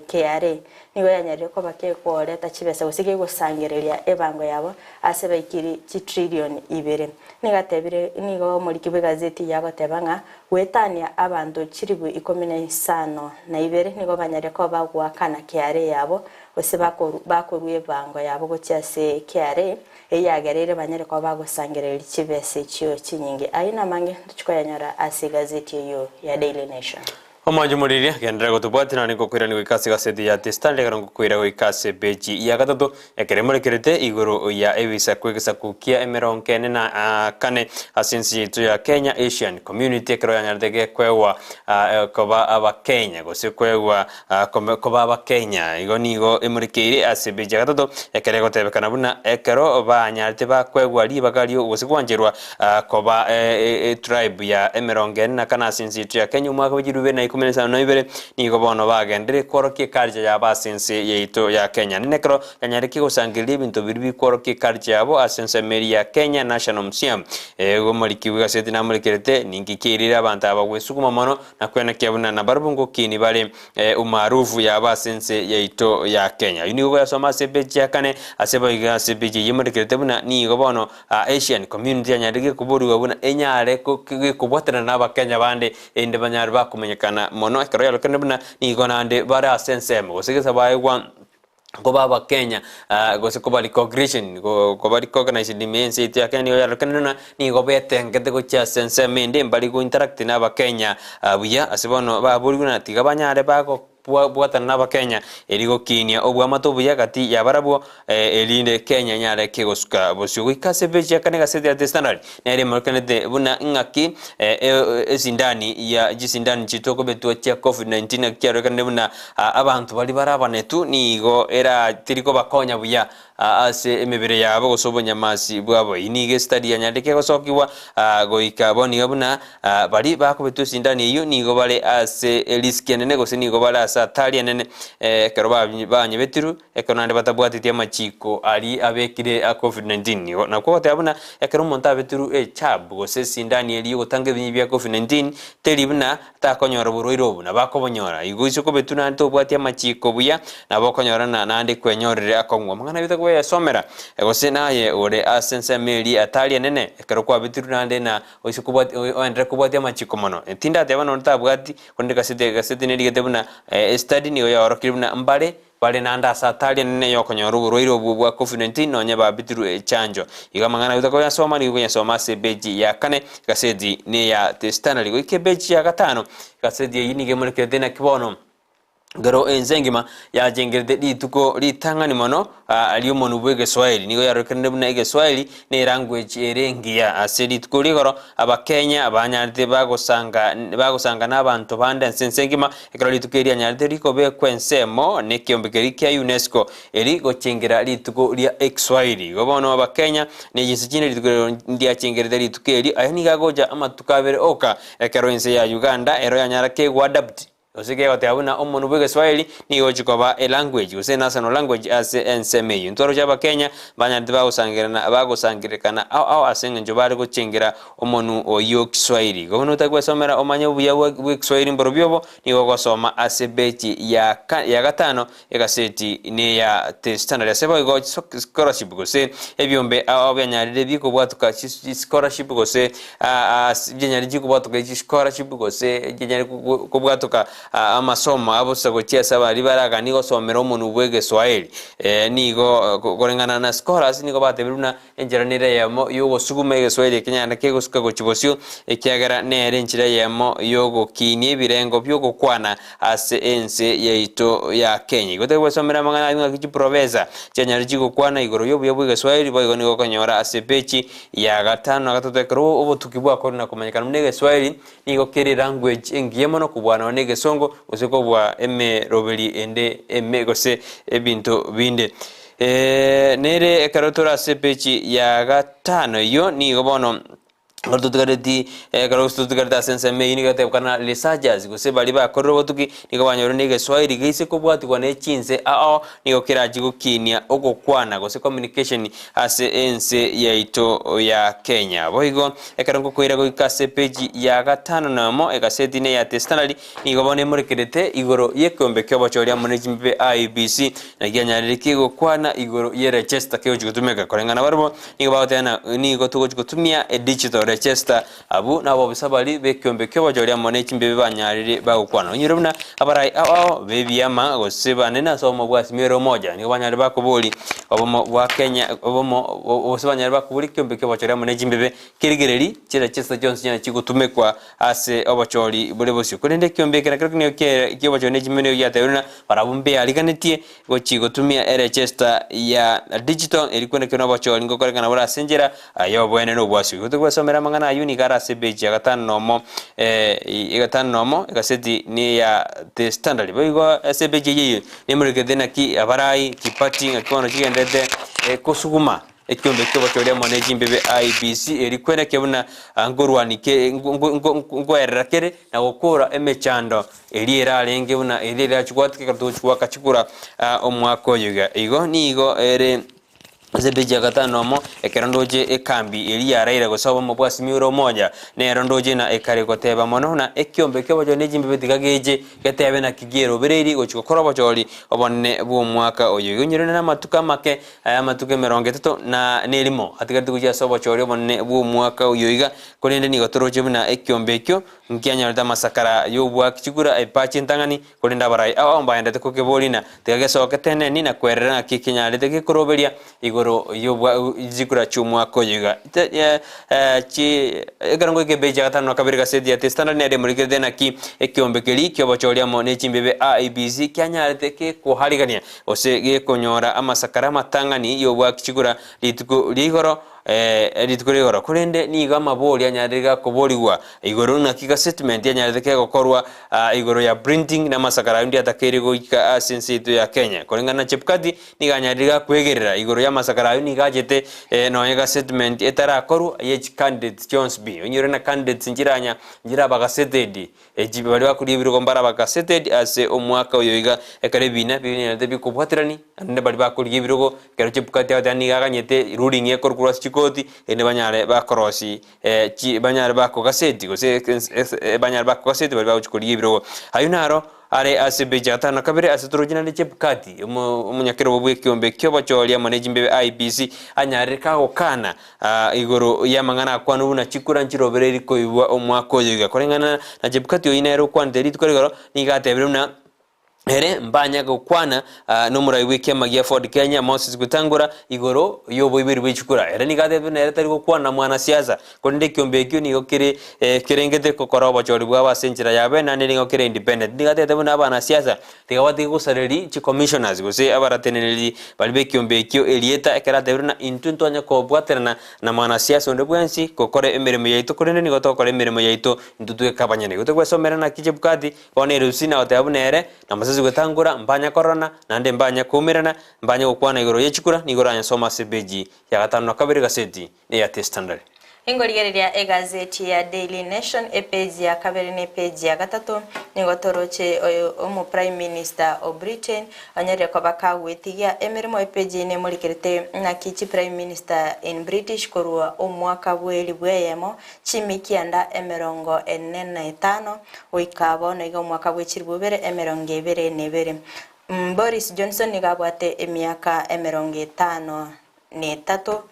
KRA nigo yanyarire koba kekoreta chibesa gose kegosangereria ebango yabo ase baikiri chitrillion ibere. Nigo atebire nigo omoriki bw'egazeti eyio agoteba ng'a Goetania abanto chilifu ikomi na isano na ibere nigo banyare koba bagoakana keare yabo, gose bakorua ebango yabo gochia ase keare eyio yagereire banyare koba bagosangereria chibesa echio chinyinge. Ayio namange ntochia koyanyora ase egazeti eyio ya Daily Nation. Omwancho moriria, genderera gotobwatia naende ngokoirania goika ase egaseti ya The Standard ekero ngokoira goika ase epeji ya gatato ekero emorekerete igoro ya ebisaku egesaku kia emerongo ene na kane ase ense yaito ya Kenya Asian Community ekero yanyarete gekoegwa koba abakenya gose koegwa koba abakenya igo nigo emorekeire ase epeji ya gatato ekero egotebekana buna ekero banyarete bakoegwa ribaga rio gose gwancherwa koba etribe ya emerongo ene na kane ase ense yaito ya Kenya omwaka bwe chilifu ibere na ikomi na isano na ibere, nigo bono bagenderire kworokia eculture yabo ase ense yaito ya Kenya. Naende ekero yanyarekia gosangereria ebinto biria bikworokia eculture yabo ase ensemo eria ya Kenya National Museum, igo omoriki bw'egaseti namorekerete, ninki kiairire abanto aba gwesuguma mono na kwenekia buna nabarabwo ngokini bare umaarufu yabo ase ense yaito ya Kenya. Oyio nigo okoyasoma ase epeji ya kane ase boigo ase epeji eyio emorekerete buna nigo bono Asian community yanyarire gekoborigwa buna enyare gekobwatanana na abakenya bande erinde banyare bakomanyekana mono ekero yarorekane buna nigo naende bare ase ensemo gose gesa baegwa koba abakenya gose koba recognition koba recognized ime ense yaito ya Kenya nigo yarorekane buna nigo betengete gochia ase ensemo ende mbari go interact na abakenya buya ase bono baborigwe na tiga banyare bago Bwatana n'Abakenya erio gokinia obwamate obuya gati yabarabwo erinde Kenya enyare kegosuka bosio. Goika ase epeji ya kane egaseti ya The Standard nere emorekanete buna ng'aki esindani ya chisindani chitokobetwa chia Covid-19 naki kiarorekanire buna abanto baria barabanetu nigo era teri kobakonya buya ase emebere yabo gose obonyamasi bwabo. Eyio nigo esitari yanyarire kegosokigwa goika bono iga buna baria bakobetwa esindani eyio nigo bare ase eriski enene gose nigo bare ase hatari enene ekero banyebetirwe ekero naende batabwateti amachiko aria abekire a Covid-19. Nigo nakwo ogoteba buna ekero omonto abetirwe ejab gose esindani eria yogotanga ebinyi bia Covid-19 teri buna takonyora oborwaire obo, nabo akobonyora. Igo ase okobetwa naende tobwati amachiiko buya, nabo okonyora na naende kwenyorire akong'u. Amang'ana ayio tokoyasomera, gose naye ore ase ensemo eria atari enene, ekero kwabetirwe naende na oise kobwati oenderere kobwatia amachiko mono. Tindateba nonde tabwati, korende egaseti egaseti nerigete buna estudy nigo yaorokirie buna mbare Bare naende ase atari enene y'okonyora oborwaire obwo bwa Covid-19 nonya babitirwe echanjo. Igo amang'ana ayio tokoyasoma nigo koyasoma ase epeji ya kane egaseti neya The Standard goika epeji ya gatano. Egaseti eyio nigo emorekerete naki bono ekero ense engima yachengerete rituko ritang'ani mono ri'omonwa bw'egeswahili. Nigo yarorekanire buna egeswahili ne elanguage ere engiya ase rituko rigoro Abakenya banyarete bagosanga bagosanga nabanto bande ase ense engima Ekero rituko eri rianyarete rikobekwa ensemo nekeombe keria kia UNESCO eri gochengera rituko ria Ekiswahili. Igo bono Abakenya ne chinse chinde rituko ero ndiachengerete rituko eri, aya nigo agocha amatuko abere oka ekero ense ya Uganda ero yanyara kegoadapt. Gose kegoteba buna omonwa bw'Egeswahili nigo ogochia koba elanguage gose enational language ase ensemo eyio. Ntwaroche Abakenya banyarete bagosangerana bagosangererekana ao ao ase eng'encho bare gochengera omonwa oyio Kiswahili. Igo buna otagwesomera omanye obuya bwa bw'Ekiswahili mborobio obo, nigo ogosoma ase bechi ya ka ya gatano egaseti neya The Standard. Ase boigo scholarship gose ebiombe ao ao bianyarire bikobwatoka scholarship gose chinyari chikobwatoka chischolarship gose chinyari kobwatoka amasomo abosa gochia ase abaria baraganie gosomera omonwe bwa egeswahili. Nigo koreng'ana na scholars nigo batebire buna enchera nere eyemo yogosuguma egeswahili eke nyarende kegosuka gochia bosio ekiagera nere enchera eyemo yogokinia ebirengo biogokwana ase ense yaito ya Kenya. Igo tari gwesomera amang'ana ayio ng'aki chiprofesa chianyare chigokwana igoro yobuya bwa egeswahili boigo nigo okonyora ase epeji ya gatano na gatato ekero obotuki bwakorire na komanyekana buna egeswahili nigo kere elanguage engiya mono kobua nonya na egesongo gose kobua emeroberi ende eme gose ebinto binde. Nere ekero tore ase epeji ya gatano eyio nigo bono Ekero totigareti ekero gose totigarete ase ensemo eyio nigo egotebekana researchers gose baria bakorire obotuki nigo banyorire na egeswahili geise kobwatigwa ne chinse ao nigo kerachie gokinia ogokwana gose communication ase ense yaito ya Kenya. Boigo ekero ngokoira goika ase epeji ya gatano na omo egaseti ne ya The Standard nigo bono emorekerete igoro yekeombe kiobochori amo ne chimbibe IEBC naki anyarire ki gokwana igoro ye register kegochi gotumeka koreng'ana barobwo Nigo bagoteba ng'a nigo togochia gotumia edigital register. Abwo nabobisa baria b'ekeombe ki'obochori amo ne chimbibe banyarire bagokwana. Onyore buna abarai ao ao b'ebiama gose banene ase obomo bwa Azimio la Umoja nigo banyarire bakobori obomo bwa Kenya obomo gose banyarire bakobori ekeombe ki'obochori amo ne chimbibe kerigereria chiregister chionsi chinyare chigotumekwa ase obochori bore bosio. Korende ekeombe eke nakerokio nigo ki'obochori ne chimbibe nigo giatebirie ng'a barabwo mbeariganetie Gochia gotumia erechesta ya digital eri kwenekio nobochori ngokorekana bore ase enchera y'oboene na obwasio. Igo togwesomera amang'ana ayio nigo are ase epeji ya gatano na omo gatano na omo egaseti ni ya The Standard. Boigo ase epeji eyio eyio nemorekete naki abarai chiparty ng'aki bono chigenderete kosuguma Ekiombe ki'obochori amo ne chimbibe IEBC eri kwenekia buna nkorwani ke nkoerera kere na gokora emechando eria erarenge buna eria erachie goatika ekero togochia goaka chikura omwaka oyo iga. Igo nigo ere ase epeji ya gatano nomo ekero ndoche ekambi eria ya Raila gose obomo bwa Azimio la Umoja nero ndoche na ekare goteba mono buna ekiombe ki'obochori ne chimbibe tiga geche getebe naki kierobereirie gochia gokora obochori obonene bw'omwaka oyo. Igo nyerende namatuko amake Aya amatuko emerongo etato na nerimo atigarete gochia ase obochori obonene bw'omwaka oyio iga, korende nigo toroche buna ekiombe ekio nkianyorete amasakara y'oboaki chikura epachi entang'ani, korende abarai ao mbaendete kokeborina, tiga gesoke teneni na kwerera ng'aki kenyarete gekoroberia igoro y'obwa chikura chi'omwaka oyo iga. Ekero ngoika epeji ya gatano na kabere gaseti ya The Standard nere emorikerete naki ekiombe keria ki'obochori amo ne chimbibe IEBC kianyarete kekoharigania Gose gekonyora amasakara amatang'ani y'obwaki chikura rituko ria igoro, ee, rituko ria igoro. Korende nigo amabori anyarire gakoborigwa igoro naki gastatement anyarete kegokorwa igoro ya printing na amasakara ayio ndiatakeire goika ase ense yaito ya Kenya. Koreng'ana na Chebukati nigo anyarire gakwegerera igoro y'amasakara ayio nigo achete nonya gastatement etarakorwa ye chicandidates chionsi pi. Onyore na candidates nchiranya nchiraba gazetted. Echi baria bakoria ebirogo mbaraba gazetted ase omwaka oyo iga, ekero ebiina binyarete bikobwaterani, naende baria bakorigia ebirogo, ekero Chebukati agoteba nigo aganyete ruling ekorwa korwa ase chikoti, erinde banyare bakorosi chi banyare bakogaseti gose banyare bakogaseti baria bagochia korigia ebirogo. Ayio naro are ase epeji ya gatano na kabere ase toroche naende Chebukati, omo omonyakerogo bw'ekiombe ki'obochori amo ne chimbebe IEBC, anyarire kagokana Igoro y'amang'ana akwanwe buna chikura nchirobereiri koigwa omwaka oyo iga. Koreng'ana na Chebukati oyio nere okwanete rituko rigoro, nigo atebire buna ere mbanya gokwana nomorai bw'ekiama gia Ford Kenya Moses Wetangula igoro y'oboibori bwe chikura. Ere nigo atebete buna ere tari gokwana na mwanasiasa, korende ekiombe ekio nigo kere kerengete gokora obochori bwabo ase enchera yabe naende nigo kere independent. Nigo atebete buna abanasiasa Tiga batige gosareria chicommissioners gose abarateneneri baria b'ekiombe ekio erieta ekero atebire ng'a intwe ntwanye kobwaterana na mwanasiasa onde bwensi gokora emeremo yaito korende nigo togokora emeremo yaito intwe tweka abanyene. Igo togwesomera naki Chebukati bono erusi na goteba buna ere na Mosesi gwetangora mbanya kororana naende mbanya koumerana mbanya gokwana igoro ye chikura nigo oranyesome ase epeji ya gatano na kabere gaseti eya The Standard. Ingorigereria egazeti ya Daily Nation epeji ya kabere na epeji ya gatato, nigo toroche oyo omo Prime Minister o Britain onyarire koba kagwetigia emeremo epeji eye nemorikerete ng'aki chi Prime Minister in British korwa omwaka bw'elibu eyemo chimikianda emerongo ene na etano goika bono iga omwaka bwe chilibu ibere emerongo ebere na ebere. Boris Johnson nigo abwate emiaka emerongo etano na etato,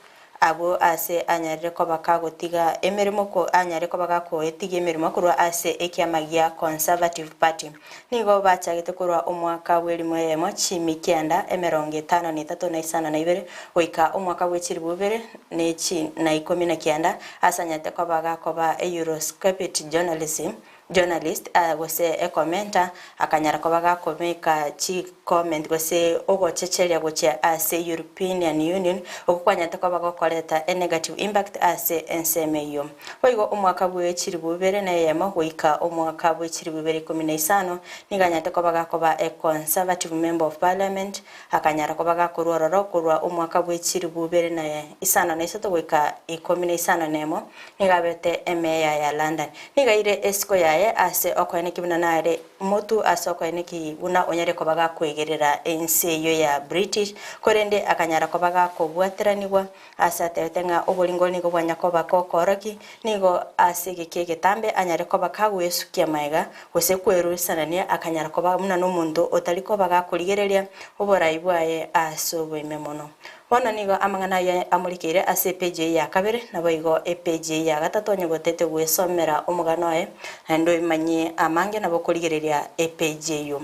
abwo aase anyarire koba kagotiga emeremo ko anyare koba gakoetigia emeremo korwa ase ekiama gia Conservative Party. Nigo bachagete korwa omwaka bw'erimo eyemo chimi kianda emerongo etano na etato na isano na ibere goika omwaka bwe chilifu ibere ne chi na ikomi na kianda ase anyarete koba gakoba Eurosceptic journalism Journalist gose ecommenter akanyara koba gakomeka chi comment gose ogochecheria gochia ase European Union okwo kwanyarete koba gokoreta e negative impact ase ensemo eyio. Boigo omwaka bwe chilifu ibere na eyemo goika omwaka bwe chilifu ibere ikomi na isano nigo anyarete koba gakoba e Conservative Member of Parliament akanyara koba gakorwa ororo korwa omwaka bwe chilifu ibere na isano na isato goika ikomi na isano na emo Nigo abete emeya ya London. Nigo aire esiko yaye ase okoeneki buna nare motu ase okoeneki buna onyare koba gakoegerera ense eyio ya British, korende akanyara koba gakobwateranigwa ase atebete ng'a oboringo nigo bwanya koba kokooroki, nigo ase egeki egetambe anyare koba kagoesukia maega gose kwerusanania akanyara koba buna nomonto otari koba gakorigereria oborai bwaye ase oboime mono. Bono nigo amang'ana ayio amorikeire ase epeji eyio ya kabere, naboigo epeji eyio ya gatato onye gotete gwesomera omogano oye, naende oimanyie amange nabo okorigereria epeji eyio.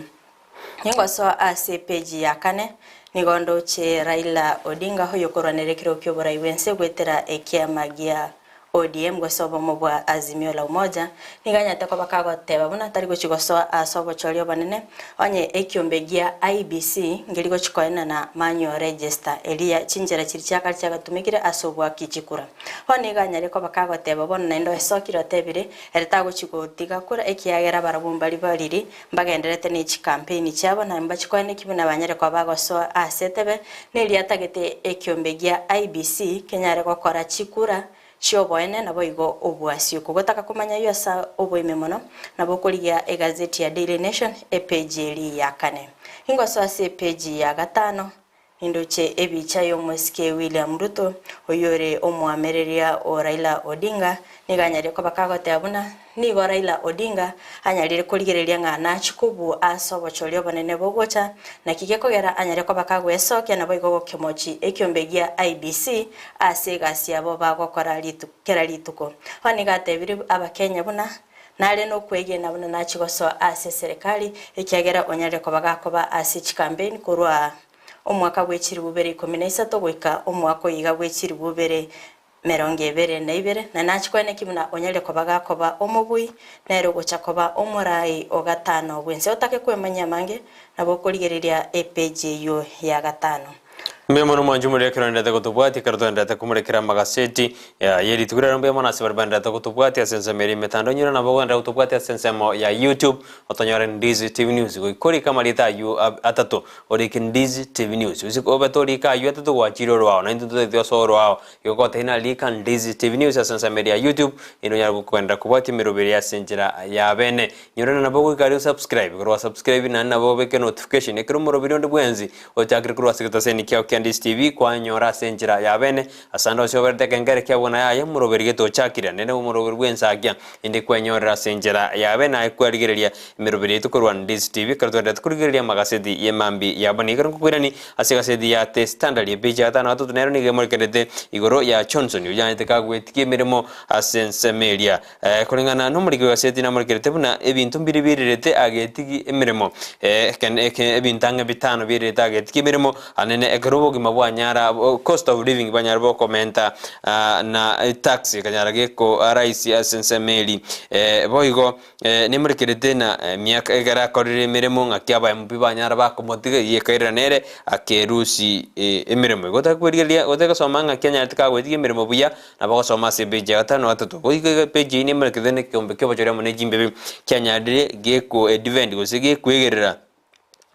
Ningosoa ase epeji ya kane, nigo ndoche Raila Odinga oyokorwanera ekerogo ki'oborai bw'ense goetera ekiama gia ODM gose obomo bwa Azimio la Umoja, nigo anyarete koba kagoteba buna tari gochia gosoa ase obochori obonene onye ekiombe gia IEBC nkeri gochia koenana manual register eria chinchera chiria chia kare chiagatumekire ase ogoaki chikura. Bono nigo anyare koba kagoteba bono naende oesokire otebire ere tagochia gotiga kura ekiagera barabwo mbari bariri mbagendererete ne chikampeni chiabo na mbachie koeneki buna banyare koba bagosoa ase etebe neria atagete ekiombe gia IEBC kenyare gokora chikura chi'oboene naboigo obwasio. Kogotaka komanya ayio ase oboime mono, nabo okorigia egazeti ya Daily Nation epeji eria ya kane. Ingosoa ase epeji ya gatano, nindoche ebicha y'omosike William Ruto, oyio ore omoamereria o Raila Odinga, nigo anyarie koba kagoteba buna nigo Raila Odinga anyarire korigereria ng'a nachie kobua ase obochori obonene bogocha, naki gekogera anyare koba kagwesokia naboigo gokemochi ekiombe gia IEBC ase egasi yabo bagokora kera rituko. Bono nigo atebirie Abakenya buna nare nokwegena buna nachie gosoa ase eserekari ekiagera onyarire koba gakoba ase chikampeni korwa omwaka bwe chilifu ibere ikomi na isato goika omwaka oiga bwe chilifu ibere Merongo ebere na ibere, na nachie koeneki buna onyare koba gakoba omobui, nere ogocha koba omorai o gatano bw'ense. Otake kwemanyia amange, nabo okorigereria epeji eyio ya gatano. Mbuya mono mwanche omorero ekero oenderete gotobwatia ekero toenderete komorekera amagaseti ye rituko riarero mbuya mono ase baria baenderete gotobwatia ase ensemo eria emetandao inyore nabo ogenderere gotobwatia ase ensemo ya YouTube otonyore Ndizi TV News goika orike amarieta aywo atato Orike Ndizi TV News. Gose obe torika aywo atato gwachire oroao naintwe ntotagete osoe oroao. Igo gotebia ng'a rika Ndizi TV News ase ensemo eria ya YouTube erinde onyare gokogenderera kobwatia emeroberi eye ase enchera ya bene. Nyora na nabo goika aria osubscribe, ekero gwasubscribe naende nabo obeke notification ekero omoroberi onde bwensi ochakire korwa ase egetaseni kiao kia Ndizi TV kwanyora ase enchera ya bene. Ase ande onsi oberete ekengere kia buna yaya omoroberi gete ochakire naende omoroberi bwensakia inde kwenyorera ase enchera ya bene aye kwarigereria Emeroberi yaito korwa Ndizi TV ekero twenderete korigereria amagaseti y'emambi ya bono. Ekero nkokoirani ase egaseti ya The Standard epeji ya gatano gatato nero nigo emorekerete igoro ya Johnson oyanchete kagwetigia emeremo ase ensemo eria. Koreng'ana nomoriki bw'egaseti namorekerete buna ebinto mbire biererete agetigi emeremo ebinto ang'e bitano biererete agetigi emeremo anene ekero obogima bwanyara cost of living bwanyara bokomenta na tax ekanyara geko rahisi ase ensemo eri. Boigo Nemorekerete na emiaka ekero akorire emeremo ng'aki abayamubi banyara bakomotiga eyio ekairera nere akerusi emeremo. Igo otakwerigereria gose gosoma ng'aki anyarete kagoetiga emeremo buya, nabo ogosoma ase epeji ya gatano na gatato. Goika iga epeji eyio nemorekerete na ekeombe ki'obochori amo ne chimbebe kianyarire geko edefend gose gekwegerera.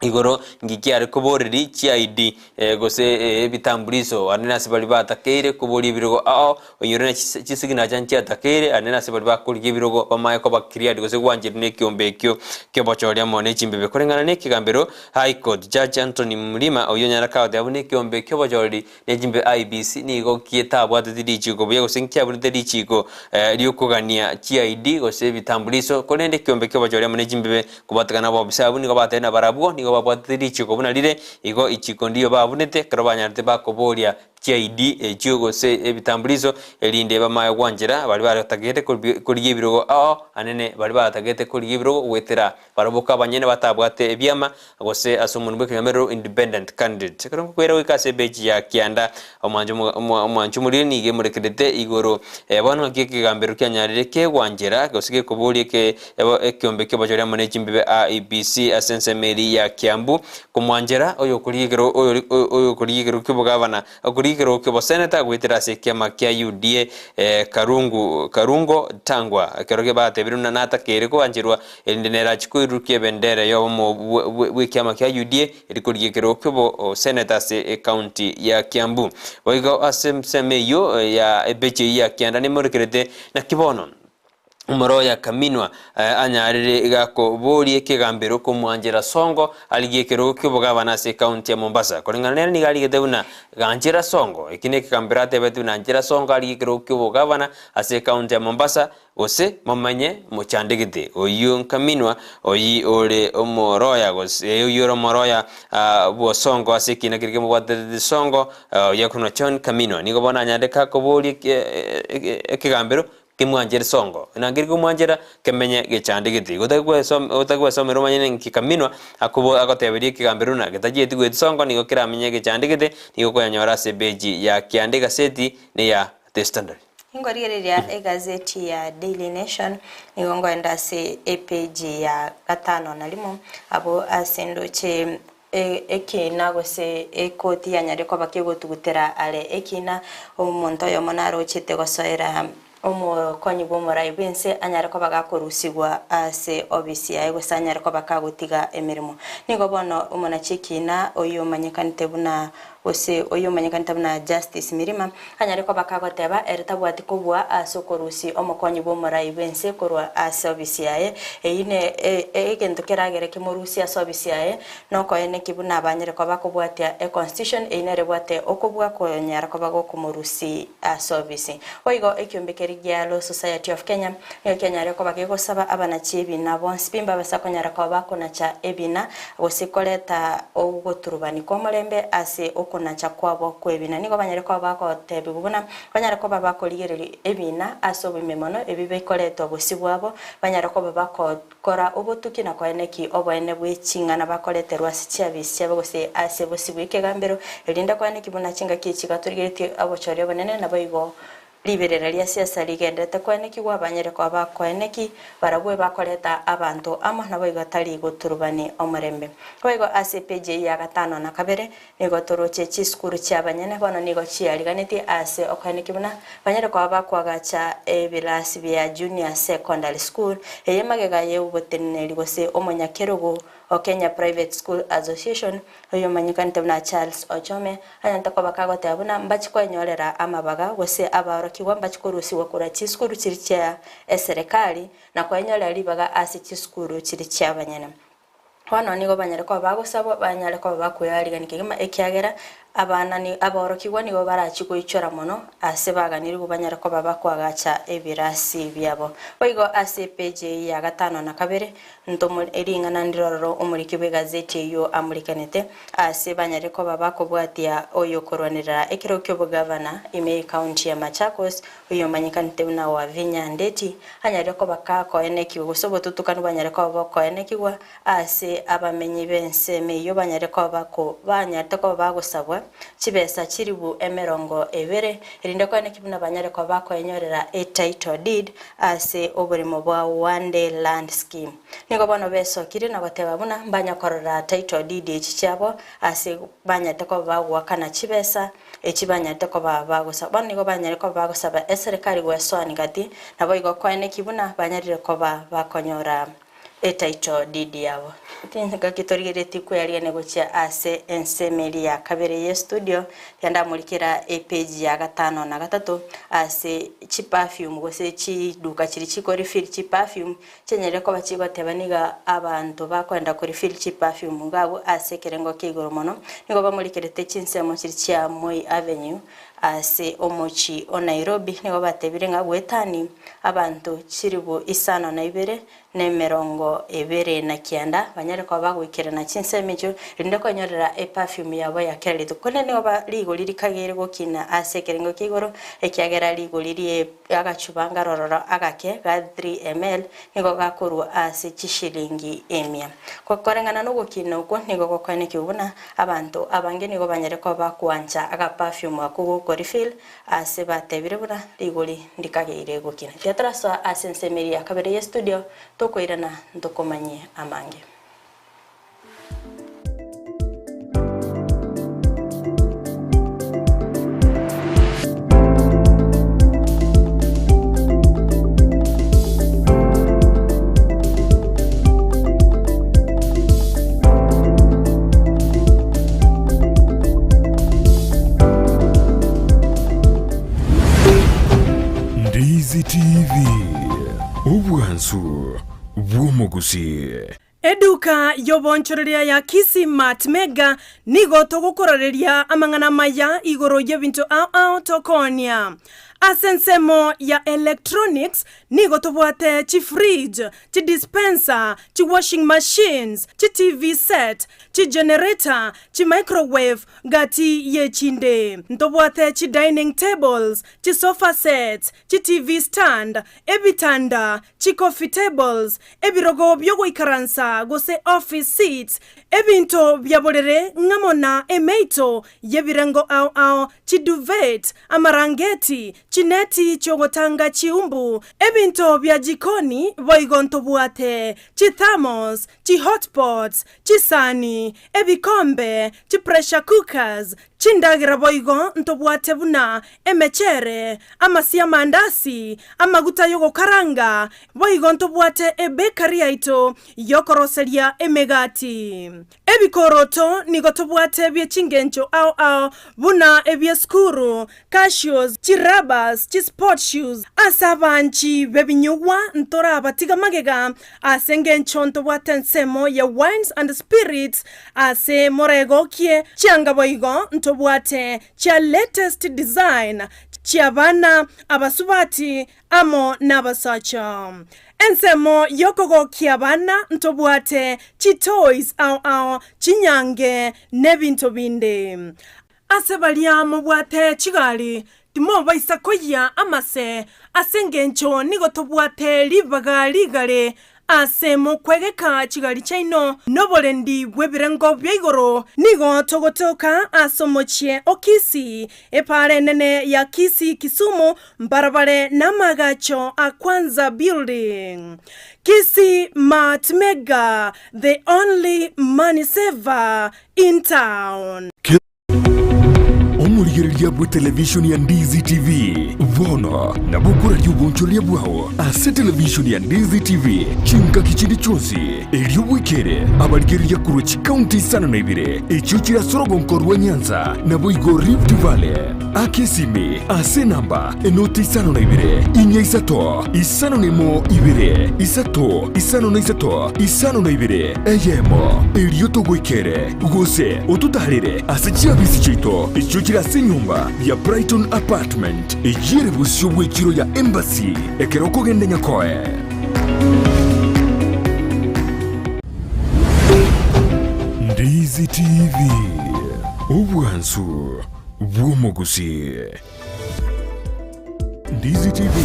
Igoro ngikiare koboreri chiaidi gose ebitambuliso ande nase baria batakeire koboria ebirogo ao, onyore na chisignacha nchiatakeire ande nase baria bakorigia ebirogo bamaye koba cleared gose gwancherwa nekiombe ekio kiobochori amo ne chimbebe. Koreng'ana nekegambero High Court Judge Anthony Mrima oyio onyare kagoteba buna ekiombe kiobochori ne chimbe IEBC nigo getabwateti richiiko buya gose nkiabunete richiiko ri'okogania chiID gose ebitambuliso, korende ekiombe ki'obochori amo ne chimbebe kobwatekana nabobisa abwo nigo batebire nabarabwo nigo babwatete richiiko buna rire, igo ichiiko ndiyo babunete ekero banyarete bakoboria chiID echio gose ebitambuliso erinde bamaye gwanchera baria batagete korigia ebirogo ao anene baria batagete korigia ebirogo goetera Barabwo kabanyene batabwate ebiama, gose ase omonwa bw'ekegamberero independent candidate. Ekero ngokwera goika ase ebeji ya kianda, omwancho omwancho omoriri nigo emorekerete igoro. Bono ng'aki ekegambero kianyarire kegwanchera gose gekoboria eke ekiombe ki'obochori amo ne chimbibe IEBC ase ensemo eria ya Kiambu komwanchera oyokorigia ekero oyokorigia ekero ki'obogavana okorigia ekero ki'oboseneta goetera ase ekiama kia UDA Karungu Karungo Tangwa ekero batebire buna natakeire koancherwa Erinde nerache koirurukia ebendera y'obomo bw'ekiama kia UDA eri korigia ekerogo ki'oboseneta ase ecounty ya Kiambu. Boigo ase ensemo eyio ya ebechi eyio ya kianda nemorekerete naki bono omoroya Kaminwa anyarire gakoboria ekegambero komwanchera Sonko arigie ekerogo ki'obogabana ase ecounty ya Mombasa. Koreng'ana nere nigo arigete buna ganchera Sonko. Eki nekegambero atebete buna anchera Sonko arigie ekerogo ki'obogabana ase ecounty ya Mombasa Gose momanye mochandegete oyio nkaminwa, oyio ore omoroya, gose oyio ore omoroya bw'osongo ase ekiina keria kemobwaterete songo, oyio akorokwa John Kaminwa. Nigo bono anyarete kakoboria ekegambero kemwanchere songo. Naki komwanchera kemenye gechandegete. Igo otagwesomera omanye nki Kaminwa akobo agoteberia ekegambero buna getachieti goetia songo nigo keramenye gechandegete, nigo okoyanyora ase epeji ya kianda egaseti neya The Standard. Inkorigereria egazeti ya Daily Nation, nigo nkoenda ase epeji ya gatano na rimo, abwo ase ndoche ekina gose ekoti yanyare koba kegotugutera are ekina, omonto oyomo narochete gosoera omokonyi bw'omorai bw'ense anyare koba gakorusigwa ase obisi yaye gose anyare koba kagotiga emeremo. Nigo bono omonachi ekina oyio omanyekanete buna gose oyio omanyekanete buna Justice Mirima, anyare koba kagoteba ere tabwati kobua ase okorusia omokonyi bw'omorai bw'ense korwa ase obisi yaye, eyio ne egento keragere kemorusie ase obisi yaye, nokoeneki buna abanyare koba kobwatia econstitution, eyio nere ebwate okobua konyara koba gokomorusia ase obisi. Boigo ekiombe keria gia Law Society of Kenya nigo kianyare koba kegosaba abanachi ebina bonsi pi mbabasa konyara koba bakonacha ebina gose koreta ogoturubani kw'omorembe ase okonacha kwabo kw'ebina. Nigo banyare koba bagotebigwa buna banyare koba bakorigereria ebina ase oboime mono ebi bikoretwa bosio bwabo, banyare koba bakokora obotuki na koeneki oboene bwe ching'ana bakoreterwa ase chiabisi chiabo gose ase bosio bw'ekegambero, erinde koeneki buna chingaki echi gatorigeretie obochori obonene naboigo Riberera ria siasa rigenderete koenekigwa, banyare koba bakoeneki, barabwo ebakoreta abanto amo, naboigo tari goturubani omorembe. Boigo ase epeji eyio ya gatano na kabere, nigo toroche chisukuru chi'abanyene bono nigo chiariganetie ase okoeneki buna banyare koba bakoagacha ebirasi bia Junior Secondary School, eye magega y'oboteneneri gose omonyakerogo o Kenya Private School Association, oyomanyekanete buna Charles Ochome, Anyarete koba kagoteba buna mbachi kwenyorera amabaga, gose abaorokigwa mbachi korusigwa korwa chisukuru chiria chia eserekari, na kwenyorera ribaga ase chisukuru chiria chi'abanyene. Bono nigo banyare koba bagosabwa, banyare koba bakoearigania kegima, ekiagera abana ni abaorokigwa nigo barachie goichora mono ase baganirigwe banyare koba bakoagacha ebirasi biabo. Boigo ase epeji eyio ya gatano na kabere, Ntomo ring'ana ndirororo omoriki bw'egazeti eyio amorikanete, aase banyare koba bakobwatia oyokorwanerera ekero ki'obogavana ime y'ecounty ya Machakos, oyomanyekanete buna Wavinya Ndeti, anyare koba kakoenekigwa gose obotutukanu bwanyare koba bokoenekigwa aase abamenyi b'ensemo eyio banyare koba bako banyarete koba bagosabwa chibesa chilibu emerongo ebere, erinde koeneki buna banyare koba bakoenyorera etitle deed Ase oboremo bwa One Day Land Scheme. Nigo bono besokire na goteba buna mbanya korora title deed echi chiabo ase banyarete koba bagoakana chibesa echi banyarete koba bagosaba. Bono nigo banyare koba bagosaba eserekari goesoani gati naboigo koeneki buna banyarire koba bakonyora. Etitle deed yabo. Tingaki torigeretie kweyarigania gochia ase ensemo eria ya kabere ye studio, tiga ndamorikera epage ya gatano na gatato ase chiperfume gose chiduka chiria chiko refill chiperfume, chianyarire koba chigoteba niga abanto bakoenda ko refill chiperfume iga abwo ase ekerengo kia igoro mono, nigo bamorikerete chinsemo chiria chia Moi Avenue ase omochie o Nairobi, nigo batebire ng'a goetani abanto chilifu isano na ibere na 29 banyare koba bagoikerana chinsemo echio, erinde kwenyorera eperfume yabo ya kera rituko. Korende nigo ba rigori rikageire gokina ase ekerengo kia igoro, ekiagera rigori rie agachuba ngarororo agake ga 3 ml nigo gakorwa ase chishilingi emia. Koreng'ana nogokina okwo nigo gokoenekiwa buna abanto abange nigo banyare koba bakoancha agaperfume ako gokorefill Ase batebire buna rigori ndikageire gokina. Tiga torasoa ase ensemo eria ya kabere ye studio, tokoirana ntokomanyie amange. Ndizi TV, obwansu bw'omogusii. Eduka y'obonchoreria ya Kisii Mart Mega nigo togokorareria amang'ana amaya igoro y'ebinto ao ao tokoonia. Ase ensemo ya electronics nigo tobwate chifridge, chidispenser, chiwashing machines, chiTV set, chigenerator, chimicrowave, gati y'echinde. Ntobwate chidining tables, chisofa sets, chiTV stand, ebitanda, chicoffee tables, ebirogo biogoikaransa gose office seats, ebinto bia borere ng'amo na emeito y'ebirengo ao ao, chiduvet, amarangeti, chineti chi'ogotanga chiumbu, ebinto bia jikoni boigo ntobwate, chithermos, chihotpots, chisani, ebikombe, chipressure cookers, chindagera boigo ntobwate buna emechere, amasio 'amandasi, amaguta y'ogokaranga, boigo ntobwate ebakery yaito y'okoroseria emegati. Ebikoroto nigo tobwate bie chingencho ao ao buna ebi'esukuru, cashews, chirabas, chisport shoes. Ase abanchi b'ebinyugwa ntorabatiga magega ase engencho ntobwate ensemo ya wines and spirits ase moregokie chianga boigo ntobwate chia latest design chi'abana, abasubati amo nabasacha. Ensemo y'okogokia abana ntobwate chitoys ao ao, chinyange, nebinto binde. Ase baria mobwate chigari, timobaisa koyia amase, ase engencho nigo tobwate ribaga rigare ase mokwegeka chigari chiaino noborendi bw'ebirengo bia igoro. Nigo togotoka ase omochie o Kisii, epaara enene ya Kisii Kisumu, mbarabare namagacho a Kwanza Building. Kisii Mart Mega, the only money saver in town. Omorigereria bw'etelevishoni ya Ndizi TV bono nabo okoraria obonchoreria bwao ase televishoni ya Ndizi TV chingaki chinde chionsi, erio bwekere abarigereria korwa chikaunti isano na ibere echio chire ase orogonko rwa Nyanza naboigo Rift Valley. Aka esimi ase enamba enoti isano na ibere, inya isato, isano na emo ibere, isato, isano na isato, isano na ibere, eyemo, erio togoikere, gose ototaarere ase chiabisi chiaito echio chire ase enyomba ya Brighton Apartment, eyio ere bosio bw'echiro ya Embassy, ekero okogenda Nyakoe. Ndizi TV, obwansu bw'omogusii. Ndizi TV,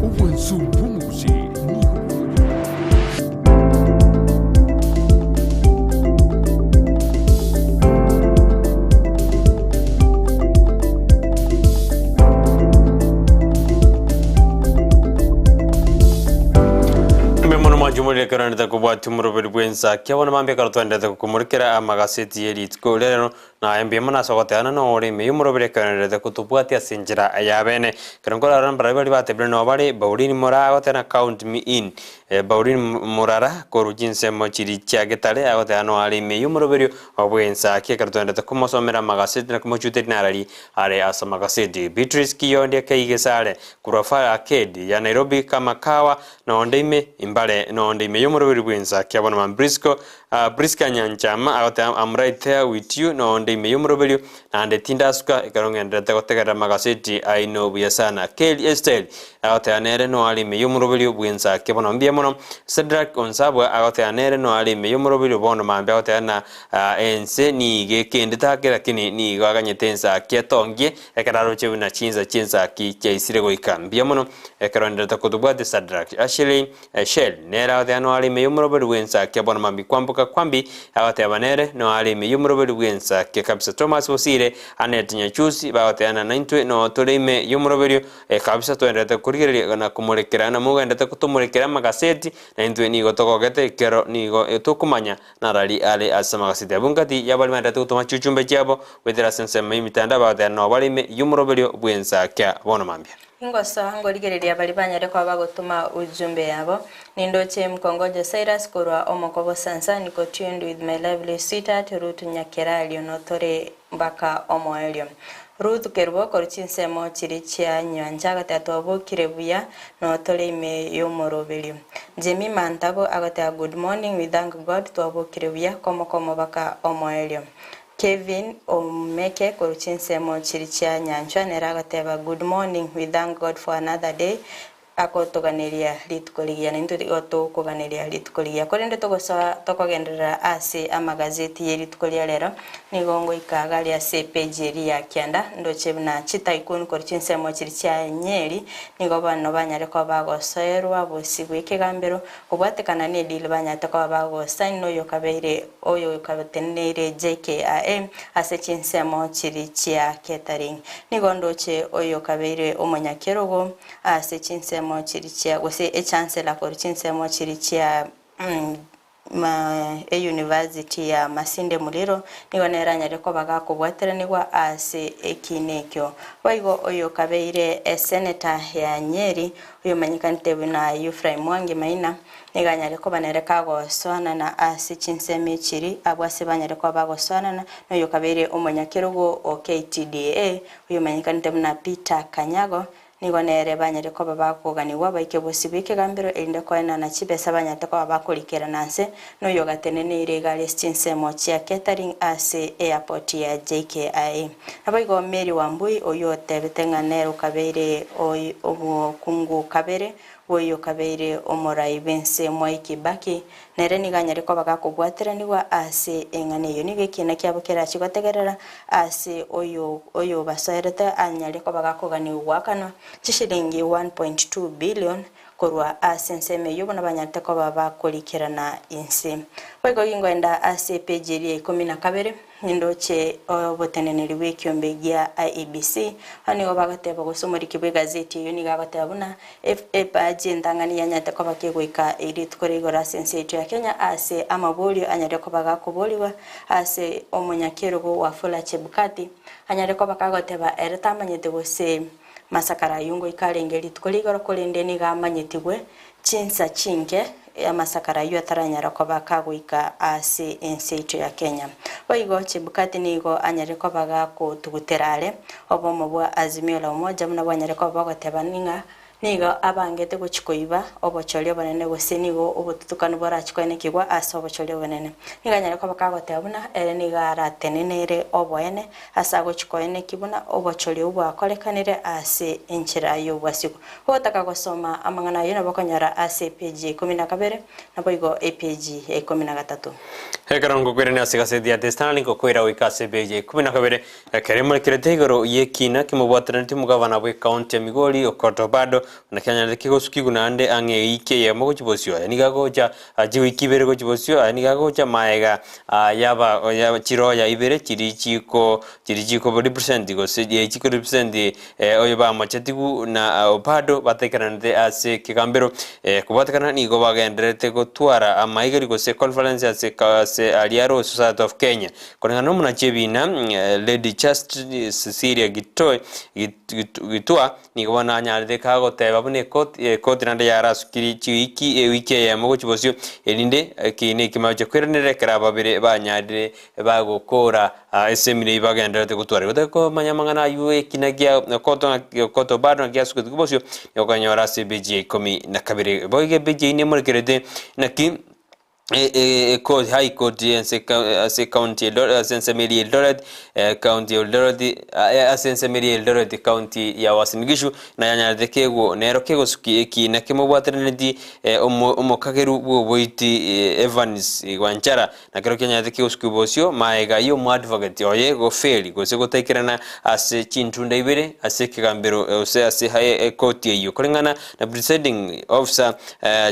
obwansu bw'omogusii nigo Mbuya mono mwachumorire ekero naendete kobwatia omoroberi bw'ensa. Kiabona mambia ekero twaendete gokomorikera amagaseti ye rituko ria rero. Naye mbuya mono ase ogoteana nore ime y'omoroberi ekeonererete kotobwatia ase enchera ya bene. Ekero nkorara mbarabwo baria batebire noo bare, Pauline Moraa agoteba count me in. Pauline Murara korwa chinsemo chiria chia Getare agoteba noo are ime y'omoroberio bw'ensaki ekero toendete komosomera amagaseti na komochuteria narari are ase amagaseti. Beatrice Kiyondi Ekeigesare korwa Fire Arcade ya Nairobi Kamakawa nonde ime imbare nonde ime y'omoroberio bw'ensaki abwo na Brisco Prisca Nyanchama agoteba I'm right there with you nonde ime y'omoroberio naende tindasuka ekero ng'endererete gotegerera amagaseti aino buya sana. Kelly Estelle agoteba nere noare ime y'omoroberio bw'ensake bono mbuya mono. Shadrack Onsabwa agoteba nere noare ime y'omoroberio bono mambia agoteba na ense nigo ekendete ake lakini nigo aganyete ensaki etongie ekero aroche buna chinsa chi'ensaki chiaisire goika. Mbuya mono ekero endererete kotobwatia Shadrack. Ashley Shell nere agoteba noare ime y'omoroberi bw'ensakia bono mambia kwamboka kwambi agoteba nere noare ime y'omoroberi bw'ensakia kabisa Thomas Bosire Annette Nyachusi bagoteba na naintwe noo tore ime y'omoroberio kabisa toenderete korigereria na komorekera na mogenderete kotomorekera amagaseti naintwe nigo togogete ekero nigo tokomanya narari are ase amagaseti abwo ngati y'abaria baenderete gotoma chiuchumbe chiabo goetera ase ensemo y'emitandao bagoteba noo bare ime y'omoroberio bw'ensakia bono mambia. Ingosoa ngorigereria baria banyare koba bagotoma ujumbe yabo. Nindoche Mkongojo Cyrus korwa Omokobo Sansa niko tuned with my lovely sweetheart Ruth Nyakerario notore mpaka omoerio. Ruth Kerubo korwa chinsemo chiria chia Nyancha agoteba twabokire buya notore ime yomoroberio. Jemima Ntabo agoteba good morning we thank God twabokire buya komo komo baka omoerio. Kevin Omeke korwa chinsemo chiria chia Nyanchwa nere agoteba good morning we thank God for another day akotoganeria rituko rigiya naintwe igo tokoganeria rituko rigiya korende togosoa tokogenderera ase amagazeti ye rituko ria rero nigo ngoika iga aria ase epage eria ya kianda ndoche buna chitycoon korwa chinsemo chiria chia Nyeri nigo bono banyare koba bagosoerwa bosibwa ekegambero Kobwatekana nedeal banyarete koba bagosign noyokabeire oyokateneneire JKIA ase chinsemo chiri chia catering. Nigo ndoche oyokabeire omonyakerogo ase chinsemo chiri chia gose echancellor korwa chinsemo chiri chia euniversity ya Masinde Muliro nigo nere anyare koba gakobwateranigwa ase ekiina ekio. Boigo oyokabeire esenator ya Nyeri Oyomanyekanete buna Ephraim Mwangi Maina, nigo anyare koba nere kagosoanana ase chinsemo echiri, abwo ase banyare koba bagosoanana noyokabeire omonyakerogo o KTDA, oyomanyekanete buna Peter Kanyago, nigo nere banyare koba bakoganigwa baike bosio bw'ekegambero erinde koenana chibesa banyarete koba bakorikerana nse noyogateneneire igare ase chinsemo chia catering ase airport ya JKIA. Naboigo Mary Wambui oyio otebete ng'a nere okabeire omokungu kabere bw'oyio okabeire omorai bw'ense Mwai Kibaki, nere nigo anyare koba gakobwateranigwa ase eng'ana eyio. Nigo ekiina kiabo kerachie gotegerera ase oyo oyobasoerete anyare koba gakoganigwa goakanwa chishilingi 1.2 billion korwa ase ensemo eyio buna banyarete koba bakorikerana inse. Boigo gingoenda ase epeji eria ya ikomi na kabere. Nindoche oboteneneri bw'ekiombe gia IEBC. Aba nigo bagoteba gose omoriki bw'egazeti eyio nigo agoteba buna ebaji entang'ani yanyarete koba kegoika rituko ria igoro ase ense yaito ya Kenya ase amaborio anyare koba gakoborigwa ase omonyakerogo Wafula Chebukati anyare koba kagoteba ere tamanyete gose Masakara ayio ngoika arenge rituko ria igoro korende nigo amanyetigwe chinsa chinke amasakara ayio ataranyara koba kagoika ase ense yaito ya Kenya. Boigo Chebukati nigo anyarire koba gakotugutera are obomo bwa Azimio la Umoja buna bwanyare koba bogoteba ng'a nigo abangete gochia koiba obochori obonene gose nigo obotutukanu borachie koenekigwa ase obochori obonene. Nigo anyare koba kagoteba buna ere nigo aratenenere oboene ase agochia koenekia buna obochori obwo bwakorekanire ase enchera y'obwasigo. Gotaka gosoma amang'ana ayio nabo okonyora ase epeji ya ikomi na kabere, naboigo epeji ya ikomi na gatato. Ekero ngokoirania ase egaseti ya The Standard ngokoira goika ase epeji ya ikomi na kabere, ekero emorekerete igoro y'ekina kimobwatanetie omogabana bw'ecounty ya Migori, Okoth Obado. Buna kianyarete kegosukigwa naende ang'e eiki eyemo gochia bosio, aya nigo agocha chiwiki ibere gochia bosio, aya nigo agocha maega yaba ya chiroya ibere chiria chiko chiria chiko represent gose chiko represent oyo bamochetigwe na bado batekeranete ase ekegambero. Kobwatekana nigo bagendererete gotwara amaigerio gose conference ase ase aria aro Society of Kenya. Koreng'ana nomonachi ebina Lady Justice Cecilia Gitoi Gitua Nigo bono anyarete kagoteba buna ekoti, ekoti naende yarasukirie chiwiki, ewiki eyemo gochia bosio, erinde ekiina eki mache koiranerera ekero ababere banyarire bagokora esemina eyio bagendererete gotwara. Igo tari komanya amang'ana aywo ekina gia okoto ng'a okoto bado naki asuketigwe bosio, nigo okonyora ase ebeji ya ikomi na kabere. Boigo ebeji eyio nemorekerete naki. High Court ase ase county ya Eldoret ase ensemo eria ya Eldoret county ya Eldoret ase ensemo eria ya Eldoret county ya Uasin Gishu nayanyarete kegwo nero kegosukia ekina kemobwateranetie omo omokageru bwa oboiti Evans Wanchara nakero kianyarete kegosukia bosio maega ya omoadvocate oye gofeli gose gotaikerana ase chintunda ibere ase ekegambero gose ase ekoti eyio koreng'ana na presiding officer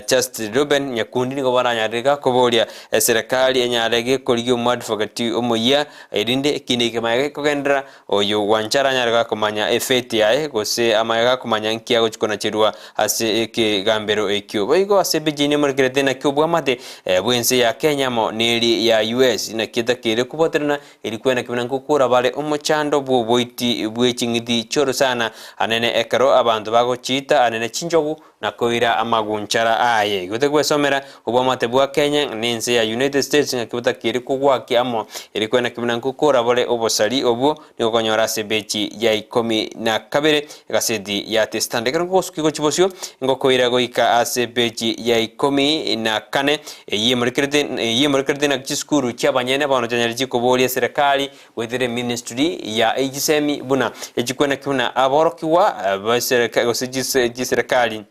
Justice Reuben Nyakundi nigo baranyare gakoboria eserekari enyare gekorigia omoadvocate omoyia erinde ekina eke maya gekogenderera oyo gwancha aranyare gakomanya efate yaye gose amanye gakomanya nki agochi konacherwa ase ekegambero ekio. Boigo ase ebichie nemorekerete naki obwamate bwense ya Kenya amo neri ya US naki etakeire kobwaterana Eri kwene kebuna nkokora bare omochando bw'oboiti bwe ching'iti chi'orosana anene ekero abanto bagochiita anene chinchogu na koira amagunchara aye. Igo tegwesomera obwamate bwa Kenya na ense ya United States ng'aki botakeire kogwakia amo. Eri kwene kebuna nkokora bore obosari obwo nigo okonyora ase ebechi ya ikomi na kabere egaseti ya The Standard. Ekero ngogosukia gochia bosio ngokoira goika ase epeji ya ikomi na kane eyio emorekerete eyio emorekerete ng'a chisukuru chi'abanyene bono chianyare chikoboria eserekari goetera eministry ya echisemi buna echikweneki buna aborokigwa b'esereka gose chise chiserekari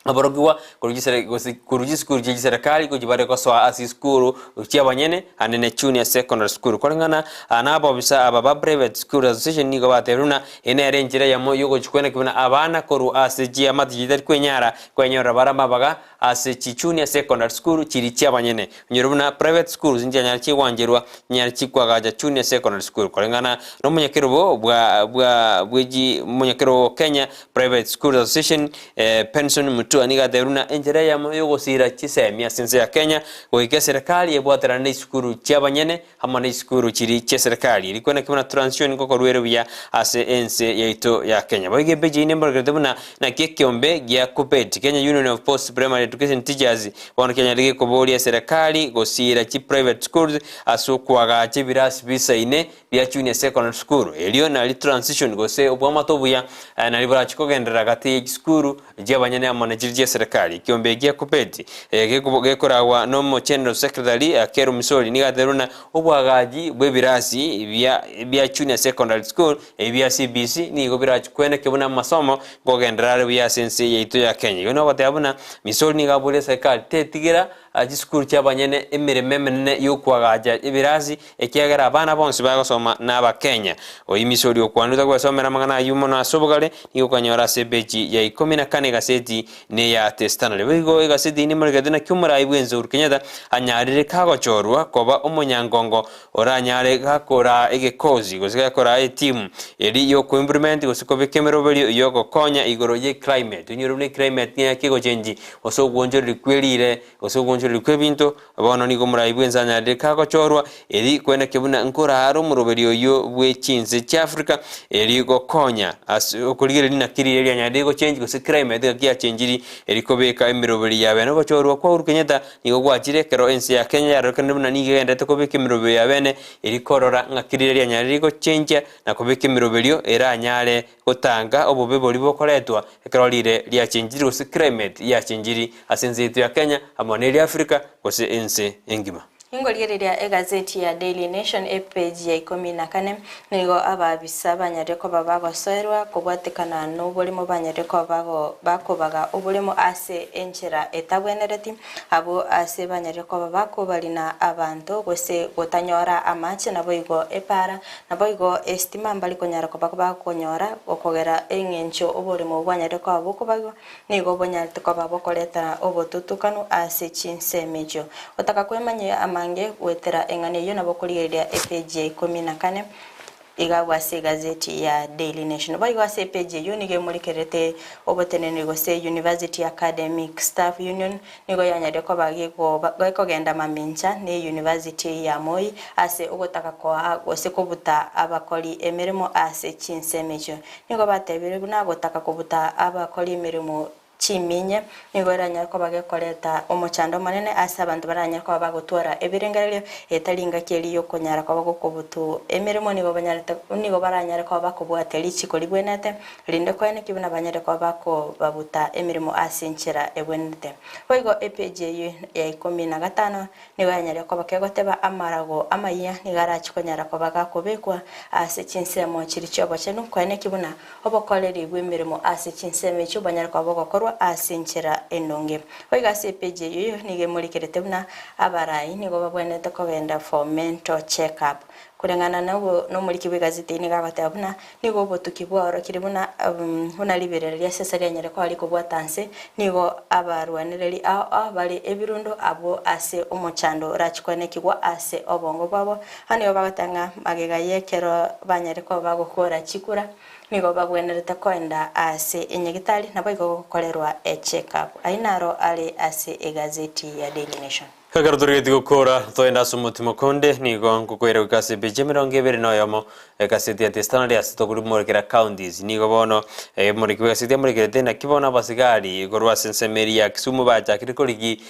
aborokigwa korwa chisere gose korwa chisukuru chia chiserekari gochia bare gosoa ase chisukuru chi'abanyene ande ne junior secondary school. Koreng'ana na abobisa aba ba Private School Association nigo batebire buna Eye nere enchera eyemo y'ogochikweneka buna abana korwa ase chiamate chitari kwenyara kwenyorera bare amabaga ase chi junior secondary school chiri chiabanyene. Onyore buna private schools nchianyare chigwancherwa chinyare chikwagacha junior secondary school koreng'ana nomonyakerobo bwa bwa bwechi omonyakerobo o Kenya Private Schools Association Benson Mutua nigo atebire buna enchera eyemo yogosira chisemi ase ense ya Kenya goika eserekari ebwaterane ne chisukuru chiabanyene amo ne chisukuru chiria chi'eserekari, rikwe naki buna transition ngokorwa ere buya ase ense yaito ya Kenya. Boigo epeji eye nemborekerete buna naki ekeombe gia KUPPET, Kenya Union of Post Primary Education Teachers, bono kianyarire gekoboria eserekari gosiira chi private schools ase okoagacha ebirasi bisaine bia junior secondary school. Erio nari transition gose obwamate obuya nari borachie kogenderera gati ye chisukuru chi'abanyene amo ne chiria chi'eserekari. Ekiombe eki gia KUPPET gekoragwa nomo General Secretary Akelo Misori nigo atebirie buna obwagachi bw'ebirasi bia bia Junior Secondary School ebi bia CBC nigo birachie kweneke buna amasomo nkogenderera are buya ase ense yaito ya Kenya. Igo nogoteba buna Misori nigo aborie eserekari tetigera chisukuru chi'abanyene emeremo emenene y'okoagacha ebirasi ekiagera abana bonsi bagosoma n'Abakenya. Oyio Misori okwanire tagwesomera amang'ana ayio mono ase obogare, nigo okanyora ase epeji ya ikomi na kane egaseti neya The Standard. Boigo egaseti eye nemorekete naki omorai bw'ense Uhuru Kenyatta anyarire kagochorwa koba omonyangongo oranyare gakoraa egekosi gose gakoraa etimu eri yokoimplement gose kobeka emeroberio yogokonya igoro ye climate. Onyore buna eclimate ng'a kegochengi gose ogwonchoreria kwerire gose ogwonchoreria kw'ebinto Bono nigo omorai bw'ense anyarire kagochorwa, eri kweneke buna nkoraare omoroberi oyio bwe chinse chi'Africa, eri gokonya ase okorigereria naki riria rianyarire gochengi gose climate ng'aki yachenchiri, eri kobeka emeroberi ya bene. Ogochorwa kwa Uhuru Kenyatta nigo gwachire ekero ense ya Kenya yarorekanire buna nigo egendererete kobeka emeroberi ya bene, eri korora ng'aki riria rianyarire gochenchia na kobeka emeroberio eranyare gotanga obobe boria bokoretwa ekero riire riachenchiri gose climate yachenchiri ase ense yaito ya Kenya amo neria Africa gose ense engima. Ingorigereria egazeti ya Daily Nation epeji ya ikomi na kane, nigo abaabisa banyarire koba bagosoerwa kobwatekana noborimo banyarire koba bakobaga oborimo ase enchera etabwenereti, abwo ase banyarire koba bakobarina abanto gose gotanyora amache naboigo epaara, naboigo esitima mbari konyara koba bakonyora okogera eng'encho oborimo bwanyarire koba bokobagwa. Nigo bonyarete koba bokoretana obotutukanu ase chinsemo echio. Gotaka kwemanyia amange goetera eng'ana eyio nabo okorigereria epeji ya ikomi na kane iga agwo ase egazeti ya Daily Nation. Boigo ase epeji eyio nigo emorikererete oboteneneri gose University Academic Staff Union nigo yanyarire koba gekogenda mamincha ne University ya Moi ase ogotaka koa gose kobuta abakori emeremo ase chinsemo echio. Nigo batebire buna gotaka kobuta abakori emeremo chiminye, nigo eranyare koba gekoreta omochando omonene ase abanto baranyare koba bagotwara ebirengererio etari ngaki eria y'okonyara koba gokobutu emeremo nigo banyarete nigo baranyare koba bakobwatia richiko ribwenerete, rinde koeneki buna banyare koba bakobabuta emeremo ase enchera ebwenerete. Boigo epeji eyio ya ikomi na gatano Nigo yanyarire koba kegoteba amarago amayia nigo arachie konyara koba gakobekwa ase chinsemo chiria chi'obochenu, koeneki buna obokoreri bw'emeremo ase chinsemo echio bonyare koba bogokorwa ase enchera enonge. Boigo ase epeji eyio nigo emorikerete buna abarai nigo babwenerete kogenda for mental check up. Koreng'ana nomoriki bw'egazeti eye nigo agoteba buna Nigo obotuki bwaorokire buna buna riberera ria sesa rianyare koba rikobwata nse, nigo abarwanereri ao ao bare ebirundo abwo ase omochando orachie koenekigwa ase obongo bwabo. Aba nigo bagoteba ng'a magega y'ekero banyare koba bagokora chikura, nigo bagwenerete koenda ase enyagitari naboigo gokorerwa echeck up. Ayio naro are ase egazeti ya Daily Nation. Ekero torigetie gokora, toende ase omotimo konde, nigo ngokoira goika ase epeji emerongo ebere na oyomo, egaseti ya The Standard ase tokorimorokera counties. Nigo bono omoriki bw'egaseti amorekerete naki bono abasigari korwa ase ensemo eria ya Kisumu bachakire korigi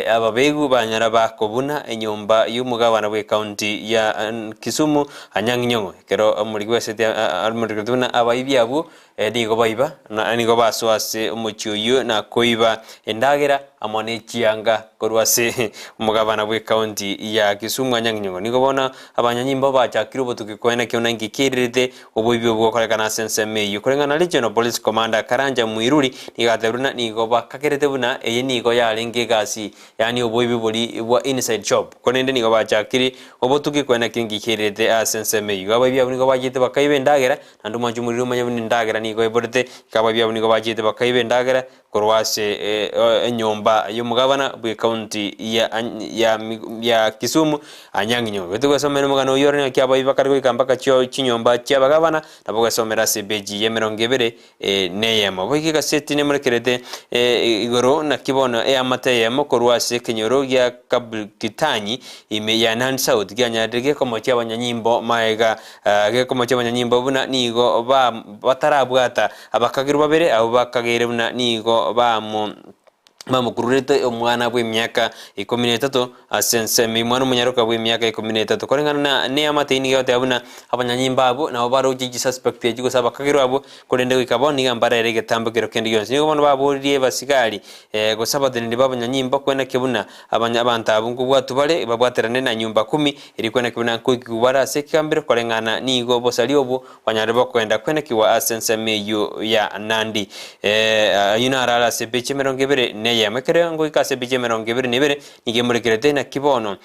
ababegu banyara bakobuna enyomba y'omogabana bw'ecounty ya Kisumu Anyang' Nyong'o. Ekero omoriki bw'egaseti amorekerete buna abaibi abwo Nigo baiba, na nigo basoa ase omochie oyio na koiba endagera amo ne chianga korwa ase omogabana bw'ekaunti ya Kisumu Anyang' Nyong'o. Nigo bono abanyanyimbo bachakire obotuki koena kiona inki kiererete oboibi obwo gokorekana ase ensemo eyio. Koreng'ana na Regional Police Commander Karanja Muiruri nigo atebirie buna nigo bakagerete buna eye nigo yarenge egasi yaani oboibi bori bwa inside job korende nigo bachakire obotuki koena kinki kiererete ase ensemo eyio. Abaibi abwo nigo bachete bakaiba endagera Naende omwanche omoriri omanye buna endagera nigo eborete, ekiagera abaibwi abwo nigo bachiete bakaiba endagera korwa ase enyomba y'omogabana bw'ekaunti ya ya ya Kisumu, Anyang' Nyong'o. Gete gwesomera omogano oyio ore naki abaibi bakare goika mpaka chio chinyomba chi'abagabana, nabo gwesomera ase epeji y'emerongo ebere na eyemo. Boigo egaseti nemorekerete igoro naki bono eamate eyemo korwa ase ekenyoro gia Kabkitanyi ime ya Nandi South gianyarire gekomochia abanyanyimbo maega Gekomochia abanyanyimbo buna nigo batarabwata abakagerwa babere, abwo bakageire buna nigo bamokururete omwana bw'emiaka ikomi na etato ase ensemo omwana omonyaroka bw'emiaka ikomi na etato. Koreng'ana neamate eyio nigo egoteba buna abanyanyimbo abwo nabo baroche chisuspect echio gose abakagerwa abwo, korende goika bono nigo mbarere egetambo ekero kende gionsi. Nigo bono baboririe abasigari gose abateneneri b'abanyanyimbo kwenaki buna abanto abwo nkobwatwa bare babwaterane na nyumba kumi Erio kwenekigwa na nkoikigwa bare ase ekegambero koreng'ana nigo obosari obwo bwanyarire bokoenda kwenekigwa ase ensemo eyio ya Nandi. Ayio naro are ase epeji emerongo ebere na eyemo. Ekero ngoika ase epeji emerongo ebere na ebere nigo emorekerete naki bono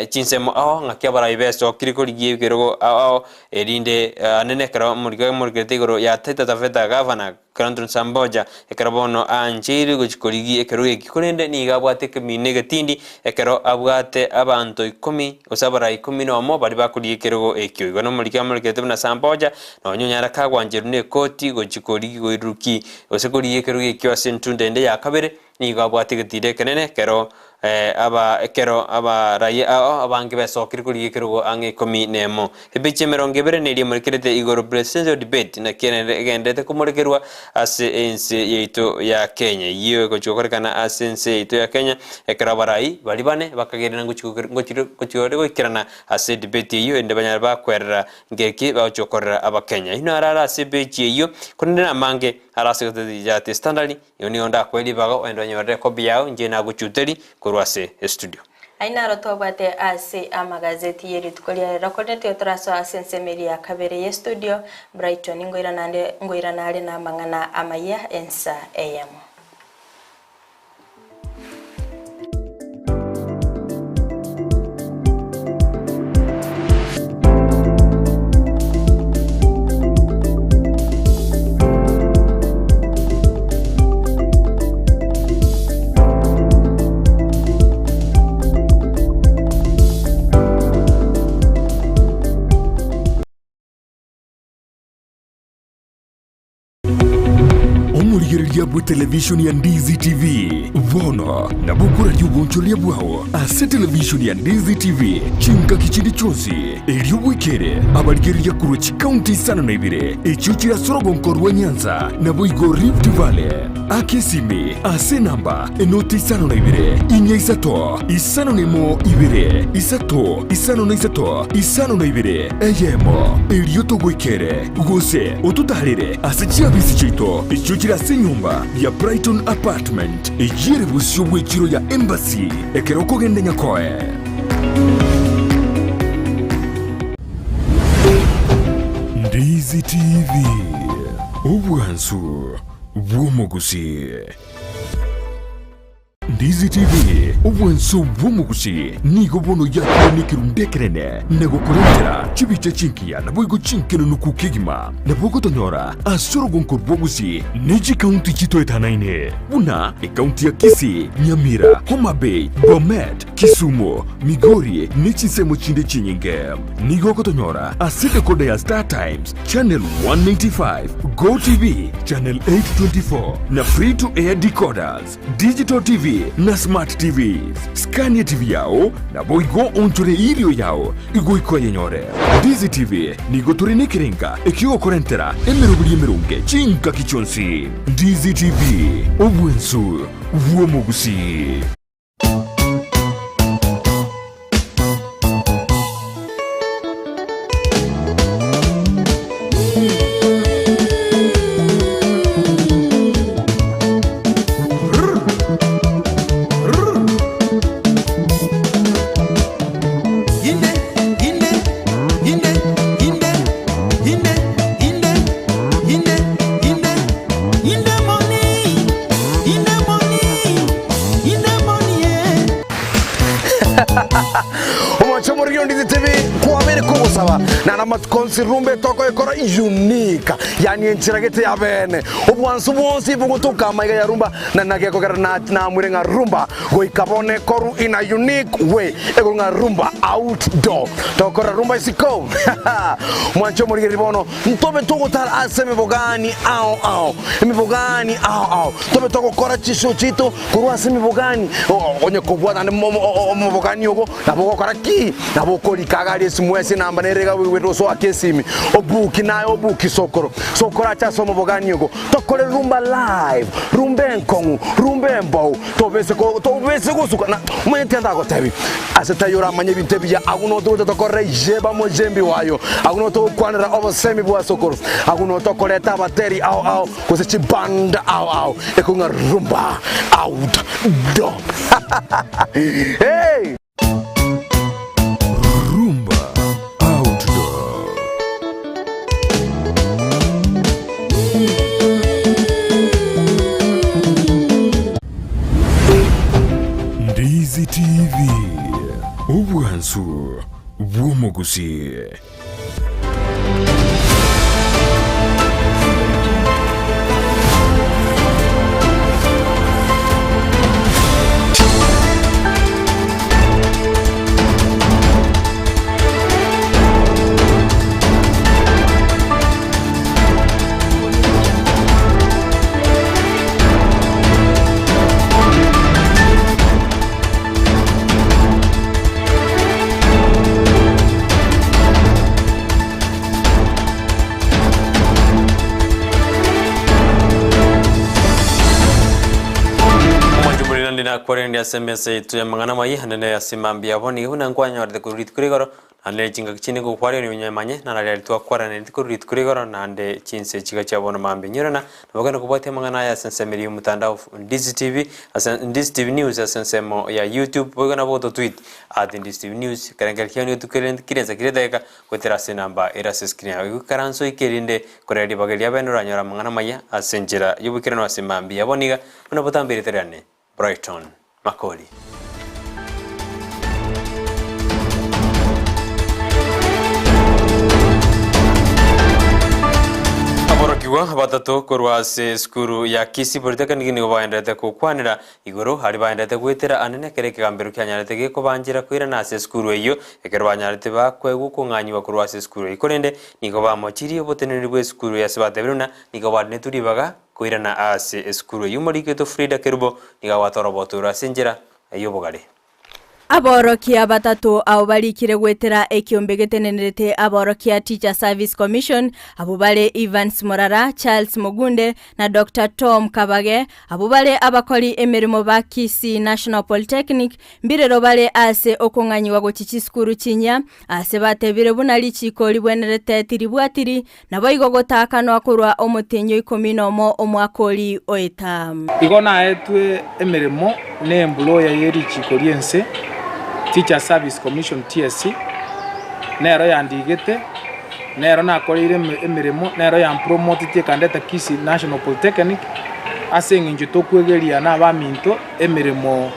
chinsemo ao ng'aki abarai besokire korigia ekerogo ao ao erinde anene ekero emorekerete igoro ya Taita Taveta gavana Clanton Samboja, ekero bono aancheirwe gochia korigia ekerogo eki, korende nigo abwate ekemina egetindi ekero abwate abanto ikomi gose abarai ikomi nomo baria bakorigia ekerogo ekio. Igo nomoriki amorekerete buna Samboja, nonya onyare kagwancherwa nekoti gochia korigia koiruruki gose korigia ekerogo ekio ase entunda ende ya kabere, Nigo abwate egetiro ekenene ekero aba ekero abaraia ao abange besokire korigia ekerogo ang'e ikomi nemo. Epicha emerongo ebere neria emorekerete igoro Presidential Debate naki egendererete komorekerwa ase ense yaito ya Kenya. Eyio egochia gokorekana ase ense yaito ya Kenya ekero abarai baria bane bakagerera ngochia ngochia goikerana ase edebate eyio erinde banyare bakwerera ngeki bagochia gokorera abakenya. Inwe arare ase epeji eyio korende namange are ase egaseti ya The Standard. Igo nigo ndakwe ribaga ogende onyorere ekobi yao, inche nagochuteri korwa ase estudio. Ayio naro twabwate ase amagazeti ye rituko ria rero. Korende tiga torasoa ase ensemo eria ya kabere ye studio, Brighton ngoirana ngoirana are namang'ana amayia ensa eyemo. Omorigereria bwe televishoni ya Ndizi TV bono nabo okoraria obonchoreria bwao ase televishoni ya Ndizi TV chingaki chinde chionsi erio bwekere abarigereria korwa chikaunti isano na ibere echio chire ase orogonko rwa Nyanza naboigo Rift Valley. Aka esimi ase enamba enoti 52 4 3 5 2 3 5 3 52 eyemo, erio togoikere, gose ototaarere ase chiabisi chiaito echio chire ase enyomba ya Brighton Apartment, eyio ere bosio bw'echiro ya Embassy ekero okogenda Nyakoe. Ndizi TV, obwansu bw'omogusii. Ndizi TV, obwanso bw'omogusii nigo bono yakire nekerundu ekenene na gokorentera chibicha chingiya naboigo chinkenenuku kegima. Nabo ogotonyora ase orogonko rw'ogusii ne chikaunti chitoetanaine buna ekaunti ya Kisii, Nyamira, Homa Bay, Bomet, Kisumu, Migori ne chinsemo chinde chinyinge. Nigo ogotonyora ase decoder ya Star Times, Channel 195, Go TV, Channel 824 na Free to Air decoders, Digital TV na Smart TVs. Scania TV yao naboigo onchore irio yao igoika oyenyore. Ndizi TV nigo tore nekerenga ekiogokorentera emeroberi emeronge chingaki chionsi. Ndizi TV, obwensu bw'omogusii. Inde, inde, inde, inde, inde, inde, inde, inde, inde money, inde money, inde money, yeah. Omwancho omoriri ondizi TV kwabere kogosaba nana amatuko onsi rumba etokoyekora unique yani enchera gete ya bene obwansu bwonsi bogotoka amaiga ya rumba na nagekogera na namwire ng'a rumba goika bono ekoru in a unique way ekoru ng'a rumba outdoor togokora rumba isiko Omwancho omoriri bono ntobe togotara ase emebogani ao ao emebogani ao ao tobe togokora chishow chiaito Korwa ase emebogani, onye kobua naende omobogani ogo, nabo ogokora ki? Nabo okorika iga aria esimu ase enamba nere iga oigwete osoake esimi, obuki naye obuki sokoro, sokoro ache ase omobogani ogo, tokore rumba live, rumba enkong'u, rumba embou, tobese ko tobese gosuka na omanyete tiga ndagotebi, ase taiyo oramanye ebinto ebiya, agwo no togocha tokorere jeba mojembi wayo, agwo no togokwanera obosemi bwa sokoro, agwo no tokoreta abateri ao ao. Gose chibanda ao ao ekong'a rumba out do hey! Rumba Outdoor. Ndizi TV, obwansu bw'omogusii. Omwancho Omoriri naende nakwarende ase emesa yaito y'amang'ana amaya, naende ase mambia abo nigo buna nkwanyorete korwa rituko rigoro. Naende chingaki chinde ngokwarania onyemanye, na naria twakwaraneti korwa rituko ria igoro, naende chinse chiga chia bono mambia. Inyorana, nabo ogende kobwatia amang'ana aya ase ensemo eria y'omotandao Ndizi TV, ase Ndizi TV News ase ensemo ya YouTube, boigo nabo ototweet at Ndizi TV News, ekerengerio kiao nigo tokerente kera ensa kera edageka goetera ase enamba ere ase escreen yao. Igo ikaranse oike erinde korera ribaga eria bene oranyore amang'ana amaya ase enchera y'oboikeranu ase mambia. Bono iga, buna botambe erieta riane, Brighton Makori. Aborokigwa batato korwa ase esukuru ya Kisii Polytechnic nigo baenderete gokwanera igoro aria baenderete goetera anene ekero ekegambero kianyarete gekobanchera koirana ase esukuru eyio ekero banyarete bakoegwa okong'anyigwa korwa ase esukuru eyio korende nigo bamochirie oboteneneri bw'esukuru eye ase batebire buna nigo barinetwe ribaga Koirana ase esukuru eyio omoriki oito Frida Kerubo nigo abwate oroboto oro ase enchera y'obogare. Aborokia batato abo barikire goetera ekiombe getenenerete aborokia Teacher Service Commission, abwo bare Evans Morara, Charles Mogunde na Doctor Tom Kabage, abwo bare abakori emeremo ba Kisii National Polytechnic, mbirero bare ase okong'anyigwa gochia chisukuru chinyia, ase batebire buna richiko ribwenerete tiribwatiri Naboigo gotaakanwa korwa omotienyi o ikomi nomo omwaka oria oeta. Igo naetwe emeremo nembura ye richiiko ri'ense, Teachers Service Commission, TSC, nero yandigete, nero nakoreire emeremo, nero yampromotetie ekandeta Kisii National Polytechnic, ase eng'encho tokwegeria na abaminto emeremo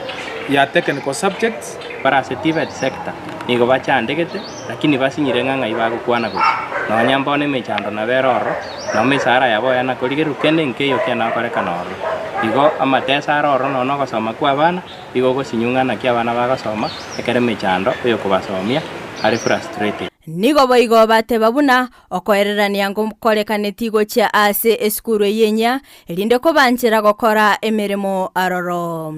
ya technical subjects. Bare ase TVET sector nigo bachandegete, lakini basinyire ng'a ng'ai bagokwana gochia. Nonya mbono emechando nabo ere ororo, na emesara yabo oyo nakorigererwa kende nkeiyo kiana gokorekana ororo. Igo amateso are ororo nonya ogosoma kwa abana, igo ogosinywa ng'a naki abana bagosoma, ekero emechando oyokobasomia are frustrated. Nigo boigo bateba buna okoererania ngokorekaneti gochia ase esukuru eyio enyia, erinde kobanchera gokora emeremo aroro.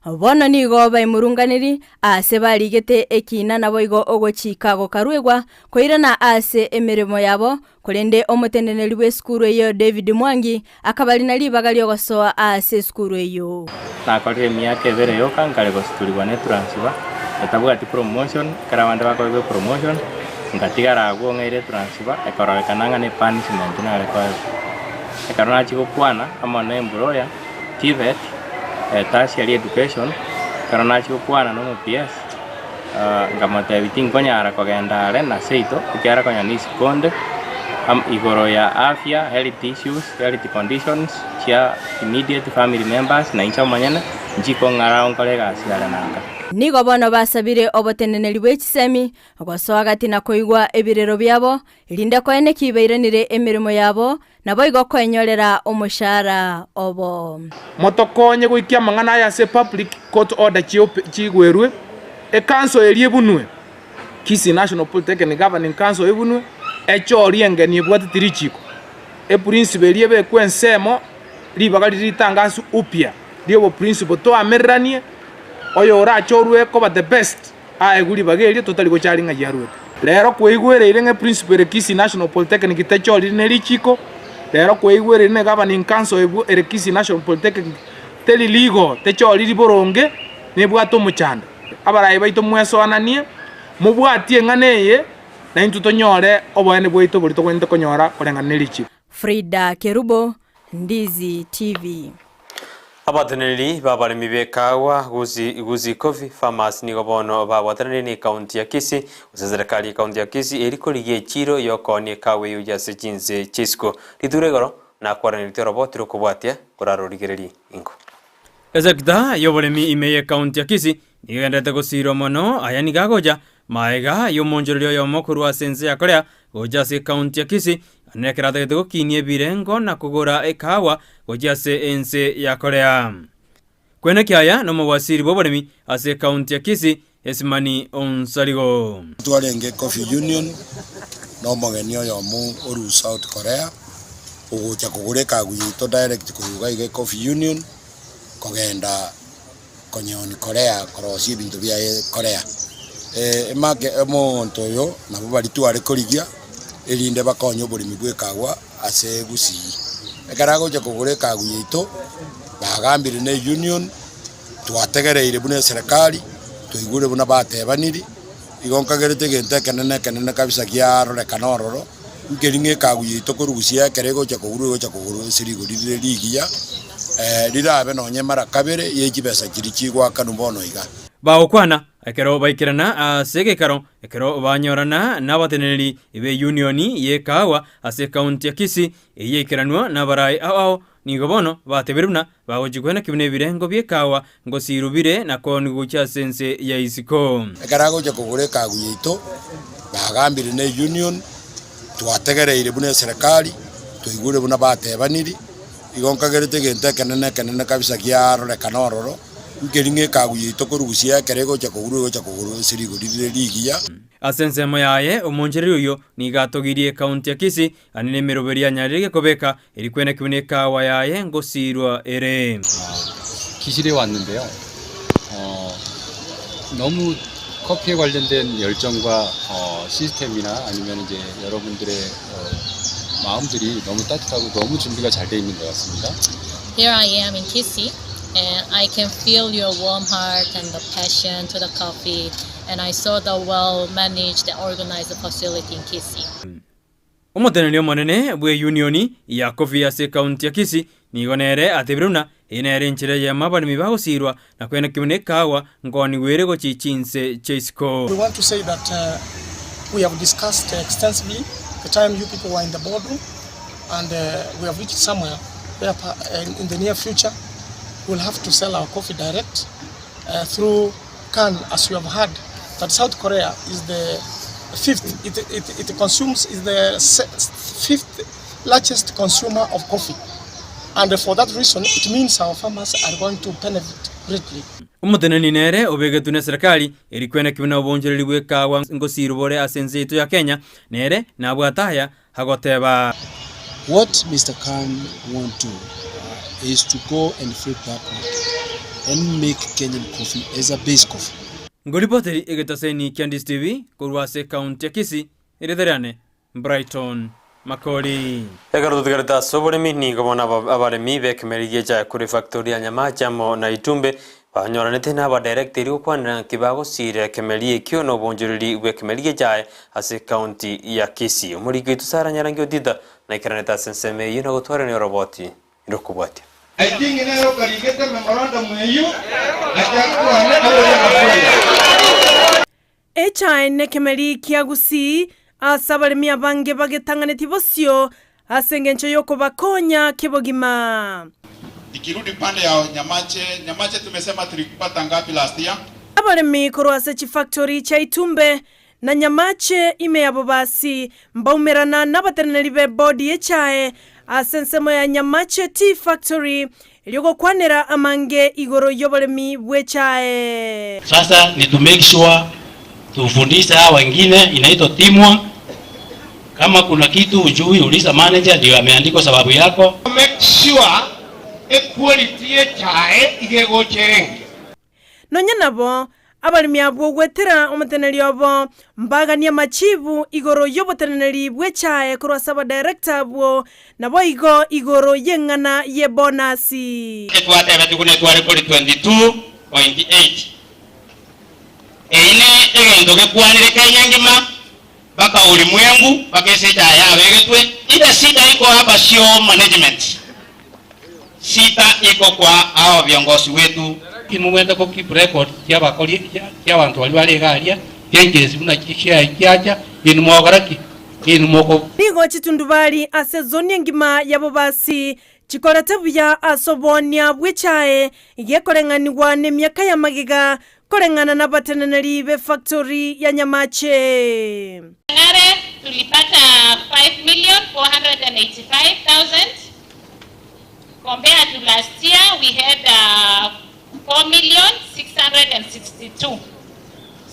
Bono nigo baimurunganiri aase barigete ekiina naboigo ogochika gokaruegwa koirana ase emeremo yabo, korende omoteneneri bw'esukuru eyio David Mwangi akabarina ribaga riogosoa ase esukuru eyio. Nakorire emiaka ebere yoka nkare gosuturigwa ne transfer etabwati promotion, ekero abande bakoegwa epromotion, ngatigara agwo ng'aire etransfer ekororekana ng'a ne punishment nare koegwa. Ekero nachia gokwana amo na employer, TVET, tertiary education, ekero nachia gokwana na omo PS, nkamotebia tinkonyara kogenda are na seito ekiagera konya nisiko onde, igoro ya afya, health issues, health conditions chia immediate family members na inche omonyene, nchikong'ara nkore egasi are na nka. Nigo bono basabire oboteneneri bwe chisemi, gosoa gati na koigwa ebirero biabo, erinde koene ki bairanire emeremo yabo, Naboigo koenyorera omoshara obo. Motokonye goikia amang'ana aya ase public court order chigwerwe, ecouncil eria ebunwe, Kisii National Polytechnic Governing Council ebunwe, echorie engeni ebwateti richiko, eprinciple eria ebekwe ensemo, ribaga riria ritangaswe upya rioboprinciple toamereranie, oyorachorwe koba the best Aegwe ribaga erio totari gocharia ng'ai aruete. Rero kwaigwereire ng'a eprinciple ere Kisii National Polytechnic techoriri ne richiko, rero kwaigwereire ne governing council ebwo ere Kisii National Polytechnic teri legal, techoriri boronge, nebwate omochando. Abarai baito mwesoananie, mobwatie eng'ana eye, naintwe tonyore oboene bwaito boria togwenerete konyora koreng'ana ne richiko. Frida Kerubo, Ndizi TV. Abateneneri b'abaremi b'ekaagwa Gusii Gusii Coffee Farmers nigo bono babwatanire ne ekaunti ya Kisii gose eserekari y'ekaunti ya Kisii eri korigia echiiro y'okoonia ekaagwa eyio ase chinse chi'isiko. Ritura igoro nakwaraneretie oroboti rokobwatia korarorigererie ingo. Esekta y'oboremi ime y'ekaunti ya Kisii nigo egendererete gosiirwa mono aya nigo agocha Magega y'omonchoreria oyomo korwa ase ense ya Korea gocha ase ekaunti ya Kisii, naende ekero atagete gokinia ebirengo na kogora ekahawa gochia ase ense ya Korea. Kweneki aya nomowasiri bw'oboremi ase ekaunti ya Kisii, Esimani Onsarigo. Twarenge Coffee Union na omogeni oyomo orue South Korea ogocha kogora ekagu yaito direct korwa iga iga Coffee Union kogenda Konyoni Korea korosia ebinto biaye Korea. Emake omonto oyo nabo baria tware korigia erinde bakonye oboremi bw'ekagwa ase Gusii. Ekero agocha kogora ekagwa yaito, bagambire na eunion, twategereire buna eserekari, twaigure buna batebaniri. Igo nkagerete egento ekenene ekenene kabisa kiarorekana ororo, nkeri ng'a ekagu yaito korwa gusii ekero egocha kogurwa egocha kogurwa ase rigori rire rigiya, rirabe nonye mara kabere ye chibesa chiria chigoakanwa bono iga. Bagokwana ekero baikerana ase egekaro ekero banyorana nabateneneri b'eyunioni y'ekahawa ase ekaunti ya Kisii eyio yaikeranwa nabarai ao ao nigo bono batebire buna bagochia koenaki buna ebirengo bi'ekahawa ngosiirwe bire na koonigwa gochia ase ense ya isiko. Ekero agocha kogora ekagu yaito, bagambire ne union, twategereire buna eserekari, twaigure buna batebaniri, igo nkagerete egento ekenene ekenene kabisa kiarorekana ororo, nkeri ng'a ekagu yaito korwa gusii ekero egocha kogurwa egocha kogurwa ase rigori rire rigiya. Ase ensemo yaye, omonchereri oyio nigo atogirie ekaunti ya Kisii ane nemeroberi anyarire kobeka, eri kwenekigwa nekawa yaye ngosiirwa ere. 기실에 왔는데요. 어, 너무 커피에 관련된 열정과 어, 시스템이나 아니면 이제 여러분들의 어, 마음들이 너무 따뜻하고 너무 준비가 잘 돼 있는 것 같습니다. Here I am in Kisii, and I can feel your warm heart and the passion to the coffee. And I saw the well managed and organized facility in Kisii. Omoteneneri omonene bw'eyunioni ya Coffee ase ekaunti ya Kisii nigo nere atebire buna eye nere enchera eyemo abaremi bagosiirwa na kwenekigwa buna ekahawa nkoonigwa ere gochia chinse chia isiko. We want to say that uh, we have discussed extensively the time you people were in the boardroom and uh, we have reached somewhere where uh, in the near future we'll have to sell our coffee direct uh, through CAN as you have heard that South Korea is the fifth it, it, it consumes is the fifth largest consumer of coffee and for that reason it means our farmers are going to benefit greatly. Omoteneni nere obegetwe neserikali eri kwenekigwa na obonchereri bw'ekaagwa ngosirwa bore ase ense yaito ya Kenya, nere nabwate aya agoteba. What Mister Khan won't do is to go and flip that market and make Kenyan coffee as a base coffee. Ngoripoteri egetaseni kia Ndisi TV korwa ase ekaunti ya Kisii, erieta riane Brighton Makori. Ekero totigarete ase oboremi, nigo bono abaremi b'ekemeri gi'echaye korwa efactori ya Nyamache amo na Itumbe banyoranete na abadirector erio gokwanera ng'aki bagosiira ekemeri ekio na obonchoreri bw'ekemeri gi'echaye ase ekaunti ya Kisii. Omoriki oito Sarah Nyarangi Otita naikeranete ase ensemo eyio na gotwarania oroboti rokobwatia. Ekingi nere okarigete memorandum eyio, achakwane aborie amaswali. Echae nekemeri kia Gusii ase abaremi abange bagetang'anetie bosio ase engencho y'okobakonya kebogima. Nikirudi pande ya Nyamache, Nyamache tumesema tulipata ngapi last year? Abaremi korwa ase chifactori chia Itumbe na Nyamache ime ya Bobasi mbaumerana nabateneneri b'ebodi y'echae ase ensemo ya Nyamache Tea Factory erio gokwanera amange igoro y'oboremi bw'echae. Sasa ni to make sure tufundishe hawa wengine, inaitwa teamwork. Kama kuna kitu hujui uliza manager, ndio ameandikwa sababu yako. Make sure equality y'echae iga egocha ere engiya. Nonya nabo, abaremi abwo goetera omoteneneri obo mbaganie amachibu igoro y'oboteneneri bw'echae korwa ase abadirector abwo, naboigo igoro y'eng'ana y'ebonasi. Etwatebetigwe buna etware kori 22.8. Eyio ne egento gekwanire Kenya engima, mpaka ulimwengu, mpaka ase echae yabegetwe. Ile shida iko hapa sio management. Sita iko kwa hao viongozi wetu. Timogwenta go keep record chi'abakori chi'abanto baria bare iga aria, changes buna chiacha, inwe mogokora ki? Inwe moko. Nigo chitundubari ase ezoni engima ya Bobasi chikorete buya ase oboonia bw'echae gekoreng'anigwa nemiaka ya magega koreng'ana nabateneneri b'efactori ya Nyamache. Ng'are tulipata 5,485,000 compared to last year we had 4,662,000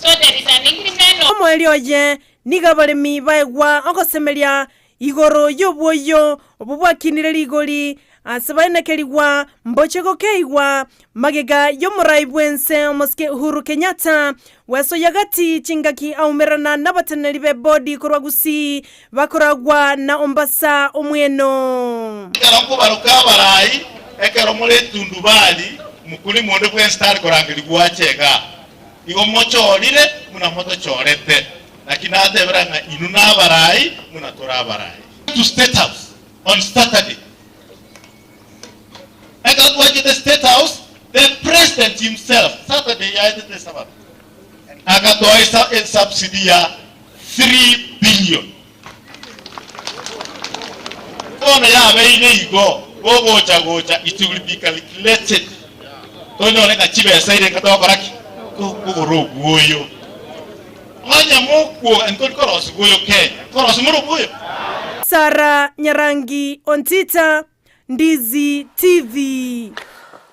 so there is an increment of. Omoerio oye nigo abaremi baegwa ogosemeria Igoro y'obwoyo obwo bwakinire rigori, ase baenekerigwa mboche gokeigwa magega y'omorai bw'ense omosike Uhuru Kenyatta gwesoyia gati chingaki aumerana nabateneneri b'ebodi korwa Gusii bakoragwa na Ombasa Omweno. Ekero nkobaroka abarai, ekero more etundubari, mokuri monde bwensi tari korangerigwa ache igaa. Igo mochorire buna motochorete, naki natebera ng'a inwe nabarai buna tore abarai. To State House on Saturday. Ekero twachete State House, the President himself, Saturday yaetete esabato, akatoa esubsidy ya 3 billion. Bono yabeire igo, gogocha gocha it will be calculated tonyore ng'a chibesa irenga togokora ki? Tokogora obwoyo. Onye mokwoga ntori korosia bwoyo Kenya, nkorosia more obwoyo? Sarah Nyarangi Ontita, Ndizi TV.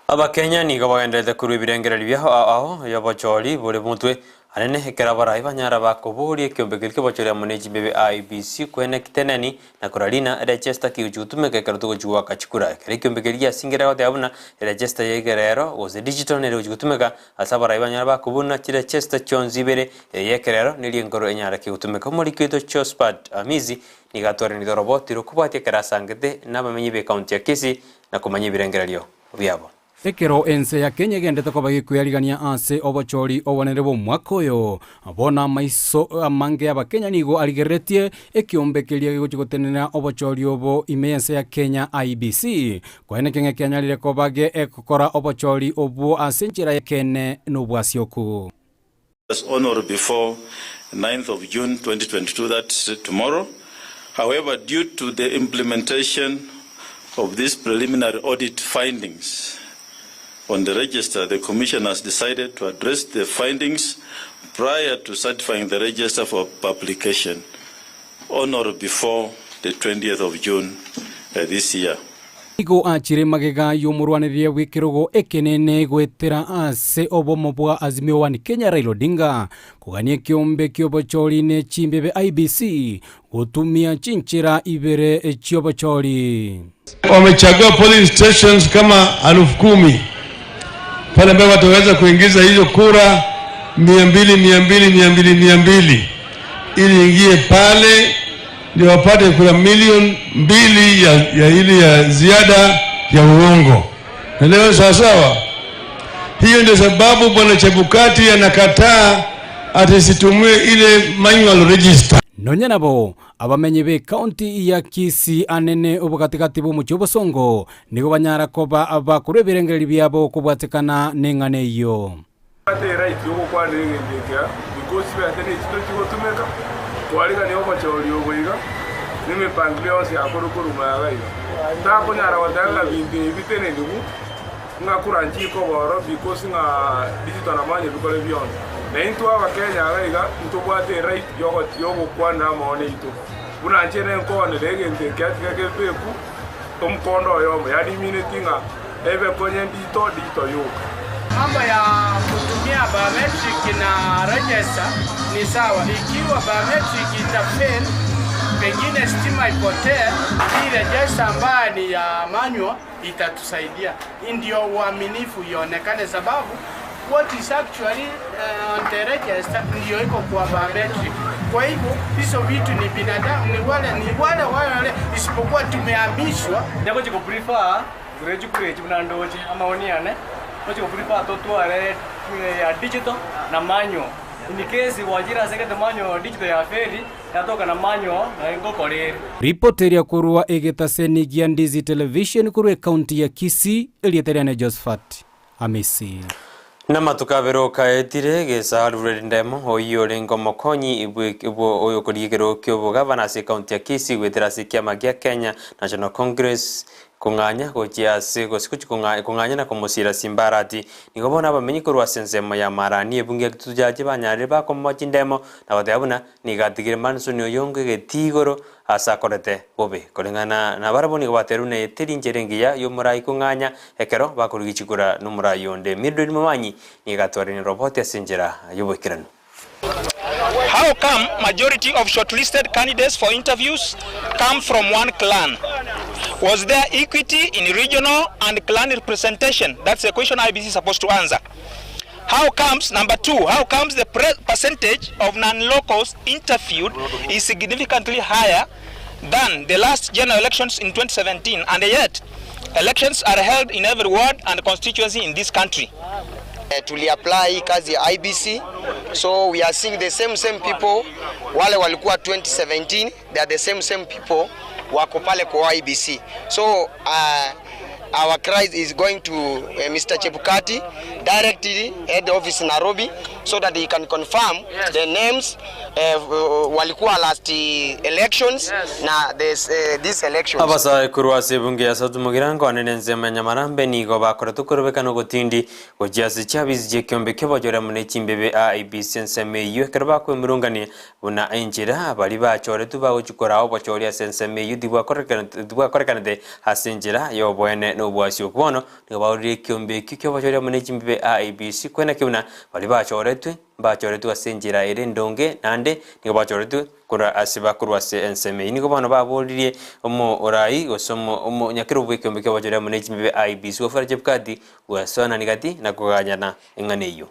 Abakenya nigo bagendererete korwa ebirengererio biao ao ao y'obochori bore motwe anene ekero abarai banyara bakoboria ekiombe keria ki'obochori amo ne chimbibe IEBC kwene kiteneni na korarina erechesta ki gochia gotumeka ekero togochia goaka chikura. Ekero ekiombe keria giasingire goteba buna erechesta ya ekerero gose digital nere egochia gotumeka ase abarai banyara bakobuna chirechesta chionsi ibere eye y'ekerero neria enkoro enyare ki gotumeka. Omoriki oito Josphat Amisi nigo atwaranire oroboti rokobwatia ekero asangete nabamenyi b'ecounty ya Kisii na komanya ebirengererio biabo. Ekero ense ya Kenya egendete koba gekweyarigania ase obochori obonene bw'omwaka oyo, bono amaiso amange y'Abakenya nigo arigereretie ekiombe keria gegochia gotenenera obochori obo ime y'ense ya Kenya IEBC, koeneki ng'a kianyarire koba gegokora obochori obwo ase enchera y'ekeene na obwasioku. On or before 9th of June 2022, that's tomorrow. However, due to the implementation of these preliminary audit findings on the register, the Commission has decided to address the findings prior to certifying the register for publication on or before the 20th of June uh, this year. Nigo achire magega y'omorwanereria bw'ekerogo ekenene goetera ase obomo bwa Azimio One Kenya Raila Odinga kogania ekeombe ki'obochori ne chimbebe IEBC gotumia chinchera ibere chi'obochori. Wamechagua polling stations kama alfu kumi pale ambapo wataweza kuingiza hizo kura 200 200 200 200 ili ingie pale ndio wapate kura milioni 2 ya ili ya ziada ya uongo. Naelewa sawasawa? Hiyo ndio sababu bwana Chebukati anakataa ati situmie ile manual register. Nonya nabo, abamenyi b'ecounty ya Kisii anene obogatigati bw'omochie obosongo nigo banyara koba bakorwa ebirengererio biabo kobwatekana neng'ana eyio. Ate eright yogokwanera egento ekea because chibesa nechi tochigotumeka twarigania obochori obo iga na emepangilio yonsi yakorwa korwa magega iga. Takonyara goteba ng'a binto ebi biteneniwu ng'a kura nchikoba oro because ng'a digital namanye bikore bionsi. Na intwe abakenya iga iga ntobwate eright yogokwanera amaono aito. Buna inche nenkoonera egento ekea tiga kebeku omokondo oyomo, yaani imineti ng'a ebe konye ndito ndito yoka. Mambo ya kutumia biometric na register ni sawa. Ikiwa biometric itafail, pengine stima ipotee, hii register ambayo ni ya manual itatusaidia. Ndio uaminifu ionekane, sababu what is actually on the register ndio iko kwa biometric. Kwa hivyo hizo vitu ni binadamu, ni wale ni wale wale, isipokuwa tumehamishwa. Nyagochi go prefer kurechi kurechi buna ndoche amaoni ane gochi go prefer totware ya digital na manual in case wachire ase egete manual digital ya feli yatoka na manual naye ngokora ere. Ripoti eria korwa egetaseni gia Ndizi Television korwa ecounty ya Kisii, erieta riane Josphat Amisi. Namatuko abere okaetire, Gesa Alfred Ndemo, oyio orenge omokonyi bwe oyokorigia ekerogo ki'obogavana ase ekaunti ya Kisii goetera ase ekiama gia Kenya National Congress kong'anya gochia ase gose gochia kong'anya na komosiira Simbarati. Nigo bono abamenyi korwa ase ensemo ya Marani ebunge ya Kitutu Chache banyarire bakomoa chindemo na goteba buna nigo atigire Manson Oyongo egetii igoro Ase akorete bobe. Koreng'ana nabarabwo nigo bateerwe buna eye teri enchera engiya y'omorai kong'anya ekero bakorigia chikura nomorai onde. Mildred Momanyi nigo atwarire roboti ase enchera y'oboikeranu. How come majority of shortlisted candidates for interviews come from one clan? Was there equity in regional and clan representation? That's a question IEBC is supposed to answer. How comes, number two, how comes the percentage of non-locals interviewed is significantly higher than the last general elections in 2017 and yet elections are held in every ward and constituency in this country? Tuli apply hii kazi ya IEBC so we are seeing the same same people wale walikuwa 2017 they are the same same people wako pale kwa IEBC so our cry is going to Mr. Chebukati directly head office Nairobi so that he can confirm the names walikuwa last elections na this elections. Abasae korwa ase ebunge ya South Mugirango ane nensemo ya Nyamarambe nigo bakoretwe korobekana ogotindi gochia ase chiabisi chi'ekeombe ki'obochore amo ne chimbebe IEBC ensemo eyio ekero bakwemurungania buna enchera baria bachoretwe bagochia koraa obochori ase ensemo eyio tibwakorekanete ase enchera y'oboene na obwasioku. Bono nigo baurire ekeombe ekio ki'obochori amo ne chimbebe IEBC kwenaki buna baria bachoretwe mbachoretwe ase enchera ere endonge naende nigo bachoretwe Korwa ase bakorwa ase ensemo eyio nigo bono baboririe omorai gose omonyakerogo bw'ekeombe ki'obochori amo ne chimbibe IEBC Wafula Chebukati goesoanania gati na koganyana eng'ana eyio.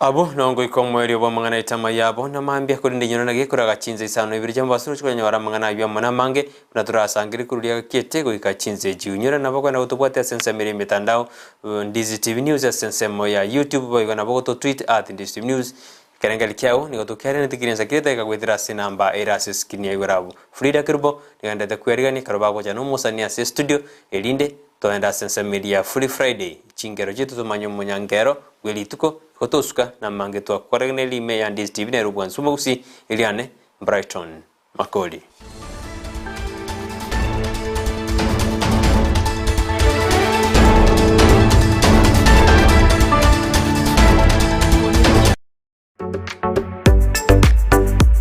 Abwo nongoika omoerio bw'amang'ana etama yabo, na mambia, korende inyora naki ekoraga chinsa isano ibere chi'omobaso roche konyora amang'ana ayio amo namange, buna torasangererie korwa riagakiete goika chinsa echio. Inyora nabo okogenda gotobwatia ase ensemo ere y'emetandao, Ndizi TV News ase ensemo ya YouTube, boigo nabo gototweet at Ndizi TV News. Ekerengerio kiao nigo tokiarenete kera ensa kera edageka goetera ase enamba ere ase eskrini ya igoro abwo. Frida Kerubo nigo agenderete kwearigania ekero bagocha nomosani ase estudio, erinde Togende ase ensemo eria ya Free Friday, chingero chiaito tomanye omonyangero bwe rituko, igo tosuka namange twakoregena erime ya Ndizi TV nere obwansu omogusii, eriane Brighton Makori.